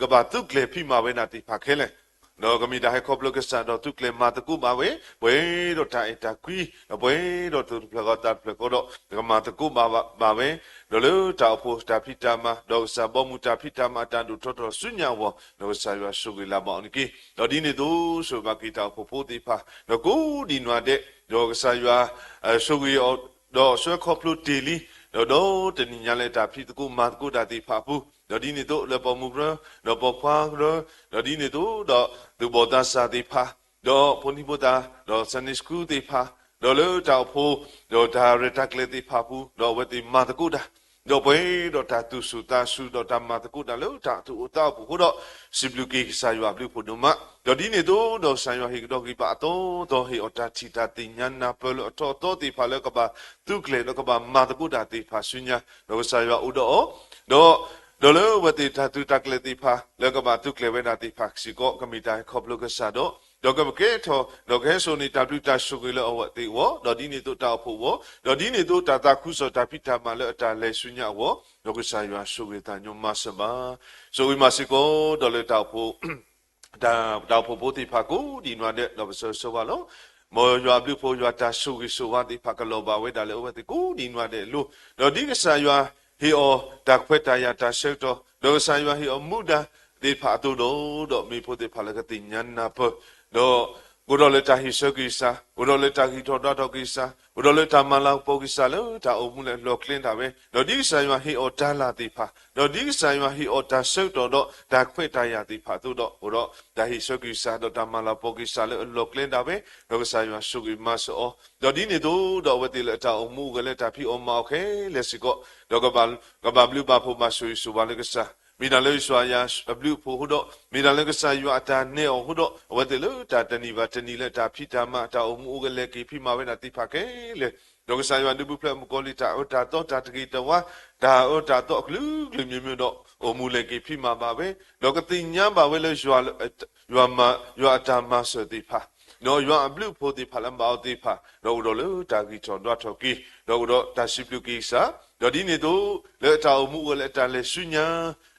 ကဘၣ်သုးကျဲၤဖံးမၤဝဲဒၣ်သ့ၣ်တဖၣ်ခဲလၢာ်, ဒီးကမ့ၢ်တၢ်ဟဲခီဖျိကစၢ်ဒီးသုးကျဲၤမၤသကိးဘၣ်ဝဲ, ပှဲၤဒီးတၢ်အဲၣ်တၢ်ကွံ, ဒီးပှဲၤဒီးသူၣ်တဖျၢၣ်ဃီသးတဖျၢၣ်ဃီဒီး ကမၤသကိးဘၣ်ဘၣ်ဝဲ, ဒီးလၢတၢ်အိၣ်ဖှိၣ်တၢ်ဖံးတၢ်မၤ, ဒီးကစၢ်ဘီမုၢ်တၢ်ဖံးတၢ်မၤအတၢ်ဒိၣ်ထီၣ်ထီထီၣ်ဆူညါအဂီၢ်, ဒီးကစၢ်ယွၤဆိၣ်ဂ့ၤလၤဘၣ်အီၤန့ၣ်တက့ၢ်. ဒီးဒ်န့ၣ်အသိး ဆိၣ်ဘၣ်က့ၤတၢ်အိၣ်ဖှိၣ်ဖိသ့ၣ်တဖၣ်, ဒီးကိးဒံးနီၢ်ဒဲး, ဒီးကစၢ်ယွၤ ဆိၣ်ဂ့ၤအီၤ, ဒီးဆှၢခီဖျိတ့ၢ်လံ, ဒီးဒီးတနံၤညါလၢတၢ်ဖံးသကိးမၤသကိးတၢ်သ့ၣ်တဖၣ်အပူၤ, ဒီးဒ်န့ၣ်အသိးလၢပိာ်မုၣ်ကရၢ, ဒီးပိာ်ခွါကရၢ, ဒီးဒ်န့ၣ်အသိးဒီးသူၣ်ဘီၣ်သးစၢ်သ့ၣ်တဖၣ်, ဒီးဖိနံၤဖိသၣ်, ဒီး Sunday School သ့ၣ်တဖၣ်, ဒီးလၢတၢ်အိၣ်ဖှိၣ်, ဒီးတၢ်ရဲၣ်တၢ်ကျဲၤသ့ၣ်တဖၣ်အပူၤ, ဒီးအဝဲသ့ၣ်မၤသကိးတၢ်, ဒီးပှဲၤဒီးတၢ်သူၣ်ဆူၣ်သးဆူၣ် ဒီးတၢ်မၤသကိးတၢ်လၢတၢ်သူၣ်အိၣ်သးအိၣ်အပူၤအဃိဒီး, စံးဘျုးက့ၤကစၢ်ယွၤအဘျုးအဖှိၣ်ဒိၣ်မး, ဒီးဒ်န့ၣ်အသိး ဒီးကစၢ်ယွၤဟ့ၣ်ကဒီးက့ၤဘၣ်အသီအသီ ဟ့ၣ်အီၤတၢ်ထံၣ်တၢ်သ့ၣ်ညါနၢ်ပၢၢ်လၢအထီၣ်အသီသ့ၣ်တဖၣ်လၢကဘၣ်သုးကျဲၤဒီးကဘၣ်မၤသကိးတၢ်သ့ၣ်တဖၣ်ဆူညါ, ဒီးကစၢ်ယွၤအိၣ်ဒီးအီၤ, ဒီး ဒီးလၢအဝဲသ့ၣ်တၢ်သုးတၢ်ကျဲၤသ့ၣ်တဖၣ် လၢကဘၣ်သုးကျဲၤဝဲဒၣ်သ့ၣ်တဖၣ်စ့ၢ်ကီး ကမ့ၢ်တၢ်ဟဲခီဖျိကစၢ်ဒီး, ဒီးကကဲထီၣ် ဒီးကဟဲစိာ်န့ၢ်တၢ်ဘျုးတၢ်ဆိၣ်ဂ့ၤလၢအဝဲသ့ၣ်အဂီၢ်, ဒီးဒ်န့ၣ်အသိးတၢ်အိၣ်ဖှိၣ်အဂီၢ်, ဒီးဒ်န့ၣ်အသိးတၢ်သးခုကစီၣ်တၢ်ဖံးတၢ်မၤလၢအတၢ်လဲၤဆူညါအဂီၢ်, ဒီးကစၢ်ယွၤဆိၣ်ဂ့ၤသးညီမၤစၢၤဘၣ်. ဆိၣ်ဂ့ၤမၤစ့ၢ်ကီး ဒီးလၢတၢ်အိၣ်ဖှိၣ် တၢ် တၢ်အိၣ်ဖှိၣ်ဖိသ့ၣ်တဖၣ်ကိးဒံးနီၢ်ဒဲး ဒီးပဆၢဂ့ၤဆၢဝါလီၤ. မ်ယွၤအဘျုးအဖှိၣ် ယွၤတၢ်ဆိၣ်ဂ့ၤဆိၣ်ဝါသ့ၣ်တဖၣ်ကလီၤဘၣ်ဝဲဒၣ်လၢအဝဲသ့ၣ်ကိးဒံးနီၢ်ဒဲးအလိၤ, ဒီးဒ်ကစၢ်ယွၤဟ့ၣ်အီၤတၢ်ခွဲးတၢ်ယာ်တၢ်ဆၢကတီၢ်, ဒီးကစၢ်ယွၤဟ့ၣ်အီၤမူဒါသ့ၣ်တဖၣ်အသိးဒီး, ဒီးမ့ၢ်ဖိသ့ၣ်တဖၣ်လၢကသ့ၣ်ညါနၢ်ပၢၢ်, ဒီး အိၣ်ဒီးလၢတၢ်ဟ့ၣ်ဆၢက့ၤကစၢ်, အိၣ်ဒီးလၢတၢ်ဂံၢ်ထီၣ်ဒွးထီၣ်က့ၤကစၢ်, အိၣ်ဒီးလၢတၢ်မၤလၤကပီၤက့ၤကစၢ်လၢတၢ်အိၣ်မူလၢအလီၢ်ကျဲဒၣ်ဝဲ, ဒီးဒ်ကစၢ်ယွၤဟ့ၣ်အီၤတၢ်လၢ်သ့ၣ်တဖၣ်, ဒီးဒ်ကစၢ်ယွၤဟ့ၣ်အီၤတၢ်ဆၢကတီၢ်ဒီးတၢ်ခွဲးတၢ်ယာ်သ့ၣ်တဖၣ်အသိးဒီး, အိၣ်ဒီးတၢ်ဟ့ၣ်ဆၢက့ၤကစၢ်ဒီးတၢ်မၤလၤကပီၤက့ၤကစၢ်လၢအလီၢ်ကျဲဒၣ်ဝဲ, ဒီးကစၢ်ယွၤဆိၣ်ဂ့ၤမၤစၢၤအီၤ, ဒီးဒ်န့ၣ်အသိးဒီးအဝဲသ့ၣ်လၢအတၢ်အိၣ်မူအိၣ်ဂဲၤလၢတၢ်ဖံးအီၣ်မၤအီၣ်ခဲလၢာ်စ့ၢ်ကီး, ဒီးကဘၣ် ကဘၣ်ဘျုးဘၣ်ဖှိၣ်ဘၣ်ဆိၣ်ဂ့ၤဆိၣ်ဝါလၢကစၢ် မ့ၢ်တၢ်လၢယွၤအဘျုးအဖှိၣ်အဃိဒီး, မ့ၢ်တၢ်လၢကစၢ်ယွၤအတၢ်နဲၣ်အီၤအဃိဒီး, အဝဲသ့ၣ်လၢတၢ်တနံၤဘၣ်တနံၤလၢတၢ်ဖံးတၢ်မၤတၢ်အိၣ်မူအိၣ်ဂဲၤလဲၤက့ၤဖံးမၤဝဲဒၣ်သ့ၣ်တဖၣ်ခဲလၢာ်, ဒီးကစၢ်ယွၤဒုးပူၤဖျဲးမုၣ်ကီၤလံၢ်တၢ်အၢတၢ်သီတၢ်တဂ့ၤတဝါ, တၢ်အၢတၢ်သီအကလုာ်ကလုာ်မံၤမံၤဒီး, အိၣ်မူလဲၤက့ၤဖံးမၤဘၣ်ဝဲ, ဒီးကသ့ၣ်ညါဘၣ်ဝဲလၢယွၤ ယွၤအတၢ်မၤစၢၤသ့ၣ်တဖၣ်, ဒီးယွၤအဘျုးအဖှိၣ်သ့ၣ်တဖၣ်လၢအဘၣ်အီၤသ့ၣ်တဖၣ်, ဒီးအိၣ်ဒီးလၢတၢ်ဂံၢ်ထီၣ်ဒွးထီၣ်က့ၤ, ဒီးအိၣ်ဒီးတၢ်စံးဘျုးက့ၤကစၢ်, ဒီးဒ်န့ၣ်အသိး, လၢအတၢ်အိၣ်မူအိၣ်ဂဲၤလၢအတၢ်လဲၤဆူညါ,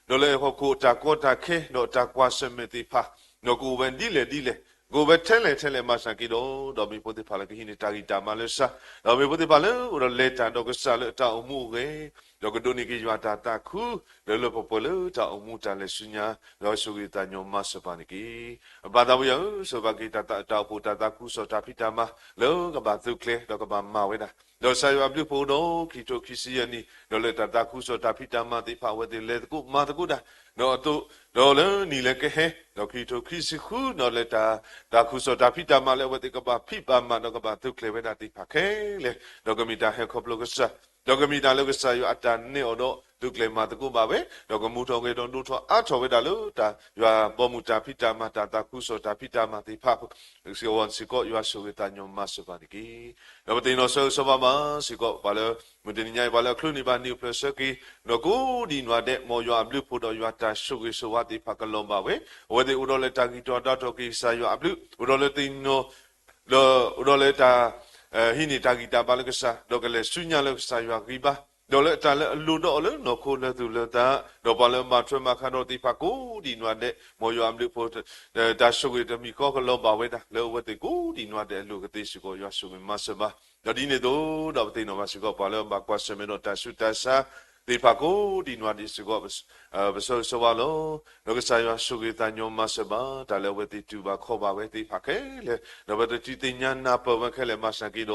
ဒီးလၢဟီၣ်ခိၣ်အတၢ်ကီတၢ်ခဲ, ဒီးတၢ်ကွၢ်ဆၢၣ်မဲာ်သ့ၣ်တဖၣ်, ဒီးကအိၣ်ဝဲဒ်လဲၣ်ဒ်လဲၣ်, ကအိၣ်ဝဲထဲလဲၣ်ထဲလဲၣ်မၤစၢၤက့ၤဒီး, ဒီးမ့ၢ်ဖိသ့ၣ်တဖၣ်လၢကဟံးန့ၢ်တၢ်ဂံၢ်တၢ်ဘါလၢကစၢ်, ဒီးမ့ၢ်ဖိသ့ၣ်တဖၣ်လၢအိၣ်ဒီးလဲၤတၢ်ဒီးကစၢ်လၢအတၢ်အိၣ်မူအိၣ်ဂဲၤ, ဒီးကဒိးန့ၢ်က့ၤယွၤတၢ်သးခု, လၢလၢပှဲၤပှဲၤလၢတၢ်အိၣ်မူတၢ်လဲၤဆူညါ, ဒီးဆိၣ်ဂ့ၤသးညီမၤစၢၤပှၤန့ၣ်တက့ၢ်. ပၢ်သးဝံယွၤဧၢ, ဆိၣ်ဂ့ၤဘၣ်က့ၤတၢ်သး တၢ်အိၣ်ဖှိၣ်တၢ်သးခုကစီၣ်တၢ်ဖံးတၢ်မၤ, လၢကဘၣ်သုးကျဲၤ ဒီးကဘၣ်မၤဝဲဒၣ်, ဒီးကစၢ်ယွၤအဘျုးအဖှိၣ်ဒီး ခံကထိခံဆံယဲၢ်နံၣ်, ဒီးလၢတၢ်သးခုကစီၣ်တၢ်ဖံးတၢ်မၤသ့ၣ်တဖၣ် အဝဲသ့ၣ်လဲၤသကိးမၤသကိးတၢ်, ဒီးအသိး, ဒီးလၢနံၣ်လၢကဟဲ, ဒီးခံကထိခံဆံဃု ဒီးလၢတၢ် တၢ်သးခုကစီၣ်တၢ်ဖံးတၢ်မၤလၢအဝဲသ့ၣ်ကဘၣ်ဖံးဘၣ်မၤ ဒီးကဘၣ်သုးကျဲၤဝဲဒၣ်သ့ၣ်တဖၣ်ခဲလၢာ်, ဒီးကမ့ၢ်တၢ်ဟဲခီဖျိကစၢ်, ဒီးကမ့ၢ်တၢ်လၢကစၢ်ယွၤအတၢ်နဲၣ်အီၤဒီး သုးကျဲၤမၤသကိးဘၣ်ဝဲ, ဒီးကမူထီၣ်ဂဲၤထီၣ်ဒိၣ်ထီၣ်အါထီၣ်ဝဲဒၣ်လၢတၢ်ယွၤဘီမုၢ်တၢ်ဖံးတၢ်မၤ တၢ်သးခုကစီၣ်တၢ်ဖံးတၢ်မၤသ့ၣ်တဖၣ်, စ့ၢ်ကီး စ့ၢ်ကီးယွၤဆိၣ်ဂ့ၤသးညီမၤစၢၤပှၤန့ၣ်တက့ၢ်. ဒီးပသ့ၣ်နီၣ်ဆၢဂ့ၤဆၢဝါဘၣ်စ့ၢ်ကီး ပှၤလၢ မုၢ်တနံၤညါအံၤ ပှၤလၢအချုးန့ၢ်ဘၣ်နံၣ်အိၣ်ဖျဲၣ်ဆၢက့ၤ, ဒီးကိးဒံးနီၢ်ဒဲး မ်ယွၤအဘျုးအဖှိၣ်ဒီးယွၤတၢ်ဆိၣ်ဂ့ၤဆိၣ်ဝါသ့ၣ်တဖၣ်ကလီၤဘၣ်ဝဲ, အဝဲသ့ၣ်အိၣ်ဒီးလၢတၢ်ဂံၢ်ထီၣ်ဒွးထီၣ်က့ၤကစၢ်ယွၤအဘျုး, အိၣ်ဒီးလၢသ့ၣ်နီၣ် ဒီးအိၣ်ဒီးလၢတၢ် ဟံးန့ၢ်တၢ်ဂံၢ်တၢ်ဘါလၢကစၢ်, ဒီးကလဲၤဆူညါလၢကစၢ်ယွၤဂံၢ်ဘါ, ဒီးလၢတၢ်လၢအလိၣ်ဒီးအီၤလၢနီၢ်ခိလၢသူၣ်လၢသး, ဒီးပှၤလၢအမၤထွဲမၤဃါဒီးသ့ၣ်တဖၣ်ကိးဒံးနီၢ်ဒဲး မ်ယွၤအဘျုးအဖှိၣ် တၢ်ဆိၣ်ဂ့ၤတမံၤဃီကလီၤဘၣ်ဝဲဒၣ် လၢအဝဲသ့ၣ်ကိးဒံးနီၢ်ဒဲးအလိၤကသ့စ့ၢ်ကီး ယွၤဆိၣ်ဂ့ၤမၤစၢၤဘၣ်. ဒီးဒ်န့ၣ်အသိး ဒီးပသ့ၣ်နီၣ်ဘၣ်စ့ၢ်ကီး ပှၤလၢအဘၣ်ကွၢ်ဆၢၣ်မဲာ်ဒီးတၢ်ဆူးတၢ်ဆါသ့ၣ်တဖၣ်ကိးဒံးနီၢ်ဒဲးစ့ၢ်ကီး ပဆၢဂ့ၤဆၢဝါလီၤ. ဒီးကစၢ်ယွၤဆိၣ်ဂ့ၤသးညီမၤစၢၤဘၣ် တၢ်လၢအဝဲသ့ၣ်တူၢ်ဘၣ်ခီၣ်ဘၣ်ဝဲသ့ၣ်တဖၣ်ခဲလၢာ်, ဒီးပတထံၣ်သ့ၣ်ညါနၢ်ပၢၢ်ဝဲခဲလၢာ်မၤစၢၤက့ၤဒီး,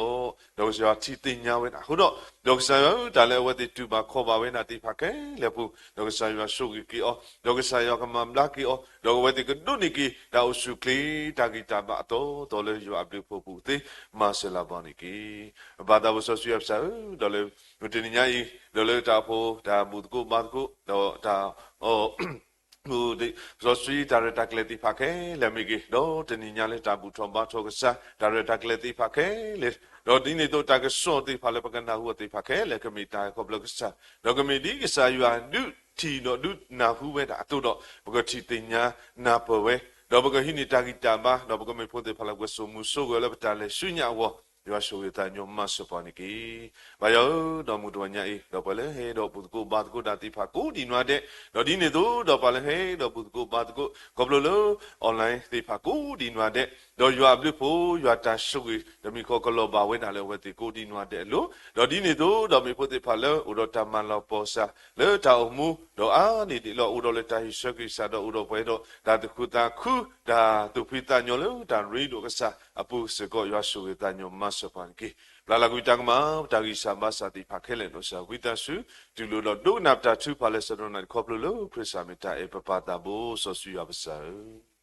ဒီးကစၢ်ယွၤထံၣ်သ့ၣ်ညါဝဲဒၣ်အဃိဒီး, ဒီးကစၢ်ယွၤဧၢ တၢ်လၢအဝဲသ့ၣ်တူၢ်ဘၣ်ခီၣ်ဘၣ်ဝဲဒၣ်သ့ၣ်တဖၣ်ခဲလၢာ်အပူၤ, ဒီးကစၢ်ယွၤဆိၣ်ဂ့ၤက့ၤအီၤ, ဒီးကစၢ်ယွၤကမၤဘျါက့ၤအီၤ, ဒီးအဝဲသ့ၣ်ကဒိးန့ၢ်က့ၤ တၢ်အိၣ်ဆူၣ်အိၣ်ချ့ တၢ်ဂံၢ်တၢ်ဘါအသီသီလၢယွၤအဘျုးအဖှိၣ်အပူၤသ့ မၤစၢၤလၢပှၤန့ၣ်တက့ၢ်. ပဘၣ်သးပစီဆှံယွၤပစၢ်ဧၢ, ဒီးလၢ မုၢ်တနံၤညါအံၤ, ဒီးလၢတၢ်အိၣ်ဖှိၣ် တၢ်ဘူၣ်သကိးဘါသကိး, ဒီးတၢ် အီၣ် မုၢ် စီဆှံတၢ်ရဲၣ်တၢ်ကျဲၤသ့ၣ်တဖၣ်ခဲလၢာ်မ့ၢ်ဂ့ၤ, ဒီးတနံၤညါလၢတၢ်ဘူၣ်ထီၣ်ဘါထီၣ်ကစၢ် တၢ်ရဲၣ်တၢ်ကျဲၤသ့ၣ်တဖၣ်ခဲလၢာ်, ဒီးဒ်န့ၣ်အသိးတၢ်ကစီၣ်သ့ၣ်တဖၣ်လၢပကနၢ်ဟူအီၤသ့ၣ်တဖၣ်ခဲလၢာ် ကမ့ၢ်တၢ်ဟဲခီဖျိကစၢ်, ဒီးကမ့ၢ်ဒ်ကစၢ်ယွၤဒုးထံၣ်ဒီးဒုးနၢ်ဟူဝဲဒၣ်အသိးဒီး ပကထံၣ်သ့ၣ်ညါနၢ်ပၢၢ်ဝဲ, ဒီးပကဟံးန့ၢ်တၢ်ဂံၢ်တၢ်ဘါ, ဒီးပကမ့ၢ်ဖိသ့ၣ်တဖၣ်လၢပကစိာ်မူစိာ်ဂဲၤလၢပတၢ်လဲၤဆူညါအဂီၢ်, ယွၤဆိၣ်ဂ့ၤသးညီမၤစၢၤပှၤန့ၣ်တက့ၢ်. ဘၣ်ယွၤဧၢ, ဒီးမုၢ်တနံၤညါအံၤ, ဒီးပှၤလၢဟဲဒီးဘူၣ်သကိးဘါသကိးတၢ်သ့ၣ်တဖၣ်ကိးဒံးနီၢ်ဒဲး, ဒီးဒ်န့ၣ်အသိး ဒီးပှၤလၢဟဲဒီးဘူၣ်သကိးဘါသကိး ခီဖျိလၢ online သ့ၣ်တဖၣ်ကိးဒံးနီၢ်ဒဲး, ဒီးယွၤအဘျုးအဖှိၣ် ယွၤတၢ်ဆိၣ်ဂ့ၤ တမံၤဃီကလီၤဘၣ်ဝဲဒၣ်လၢအဝဲသ့ၣ်ကိးဒံးနီၢ်ဒဲးအလိၤ, ဒီးဒ်န့ၣ်အသိး ဒီးမ့ၢ်ဖိသ့ၣ်တဖၣ်လၢအိၣ်ဒီးတၢ်မၤလၤကပီၤကစၢ် လၢတၢ်အိၣ်မူ, ဒီးအါန့ၢ်ဒံးလၢအိၣ်ဒီးလၢတၢ်ဟ့ၣ်ဆၢက့ၤကစၢ် ဒီးအိၣ်ဒီးပှဲၤဒီးတၢ်သူၣ်ခုသးခု, တၢ်သူၣ်ဖှံသးညီလၢတၢ်ရ့ဒိၣ်ကစၢ်အပူၤစ့ၢ်ကီး ယွၤဆိၣ်ဂ့ၤသးညီမၤစၢၤပှၤန့ၣ်တက့ၢ်. ပျၢ်လၢ်ကွံာ်တၢ်ကမၣ် ပတၢ်ဂံၢ်စၢ်ဘါစၢ်သ့ၣ်တဖၣ်ခဲလၢာ် နီၢ်ကစၢ်ဝံသးစူၤ တူၢ်လိာ်ဒီးဒိကနၣ်ပတၢ်ထုကဖၣ်လၢဆၢကတီၢ်နၣ်ရံၣ်ခီဖျိလၢခရံာ်စၢ်မ့ၢ်တၢ်အဲၣ်ပပၢ်သးဘိစီဆှံယွၤပစၢ်ဧၢ.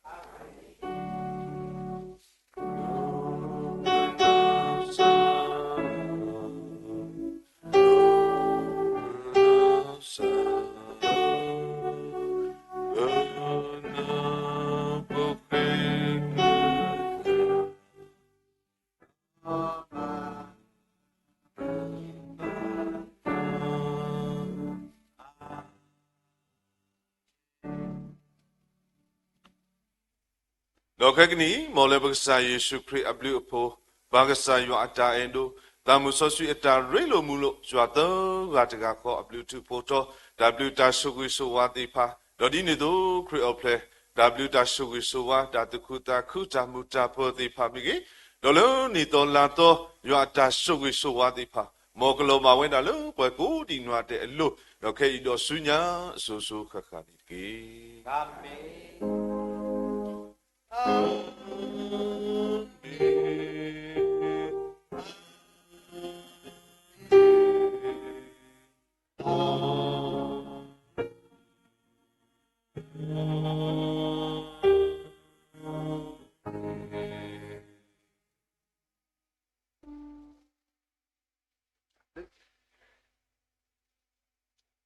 ဒီးခဲကနံၣ်အံၤ မ်လၢပကစၢ်ယ့ၣ်ၡူးခရံာ်အဘျုးအဖှိၣ်, ပၢ်ကစၢ်ယွၤအတၢ်အဲၣ်ဒိၣ်, သးမုၢ်စီဆှံအတၢ်ရ့လိာ်မုာ်လိာ်, ယွၤသၢဂၤတဂၤဃီအဘျုးထူးဖှိၣ်ထီ, တၢ်ဘျုးတၢ်ဆိၣ်ဂ့ၤဆိၣ်ဝါသ့ၣ်တဖၣ်, ဒီးဒ်န့ၣ်အသိး ခရံာ်အိၣ်ဖျဲၣ် တၢ်ဘျုးတၢ်ဆိၣ်ဂ့ၤဆိၣ်ဝါ, တၢ်သူၣ်ခုသးခု, တၢ်မုာ်တၢ်ပၢၤသ့ၣ်တဖၣ်မ့ၢ်ဂ့ၤ, ဒီးလၢနံၣ်သီလါသီ ယွၤအတၢ်ဆိၣ်ဂ့ၤဆိၣ်ဝါသ့ၣ်တဖၣ် မ်ကလီၤဘၣ်ဝဲဒၣ်လၢပှၤကိးဒံးနီၢ်ဒဲးအလိၤ, ဒီးခဲအံၤဒီးဆူညါအစိၤစိၤဃၣ်ဃၣ်န့ၣ်တက့ၢ်.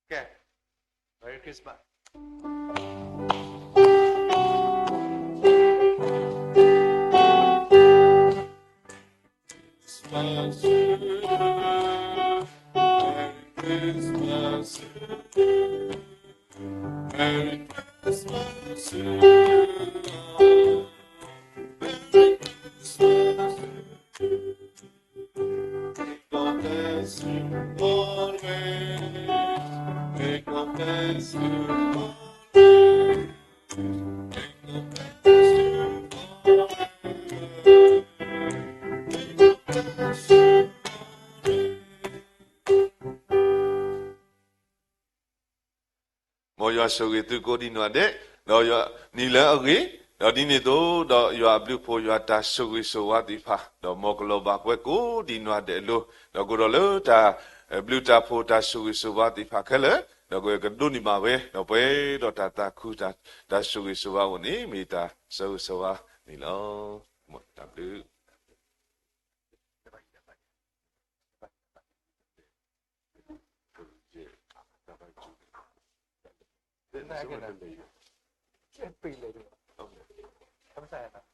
ကဲ, Merry Christmas. Christmas, Merry Christmas, Merry Christmas, Merry Christmas. May God bless you always. May God bless you always. May God bless you always. May God bless you always. မ်ယွၤဆိၣ်ဂ့ၤသုကိးဒံးနီၢ်ဒဲး, ဒီးယွၤနံၤလၢအဂ့ၤ, ဒီးဒ်န့ၣ်အသိး ဒီးယွၤအဘျုးအဖှိၣ် ယွၤတၢ်ဆိၣ်ဂ့ၤဆိၣ်ဝါသ့ၣ်တဖၣ်, ဒီးမ်ကလီၤဘၣ်ပှၤကိးဒံးနီၢ်ဒဲးအလိၤ, ဒီးကအိၣ်ဒီးလၢတၢ်ဘျုးတၢ်ဖှိၣ်တၢ်ဆိၣ်ဂ့ၤဆိၣ်ဝါသ့ၣ်တဖၣ်ခဲလၢာ်, ဒီးကဒိးန့ၢ်ဘၣ်ဝဲ, ဒီးပှဲၤဒီးတၢ်သးခု တၢ်ဆိၣ်ဂ့ၤဆိၣ်ဝါအအိၣ်န့ၣ် မ့ၢ်တၢ်ဆၢဂ့ၤဆၢဝါန့ၣ်လီၤ. တၢ်ဘျုး ကဲ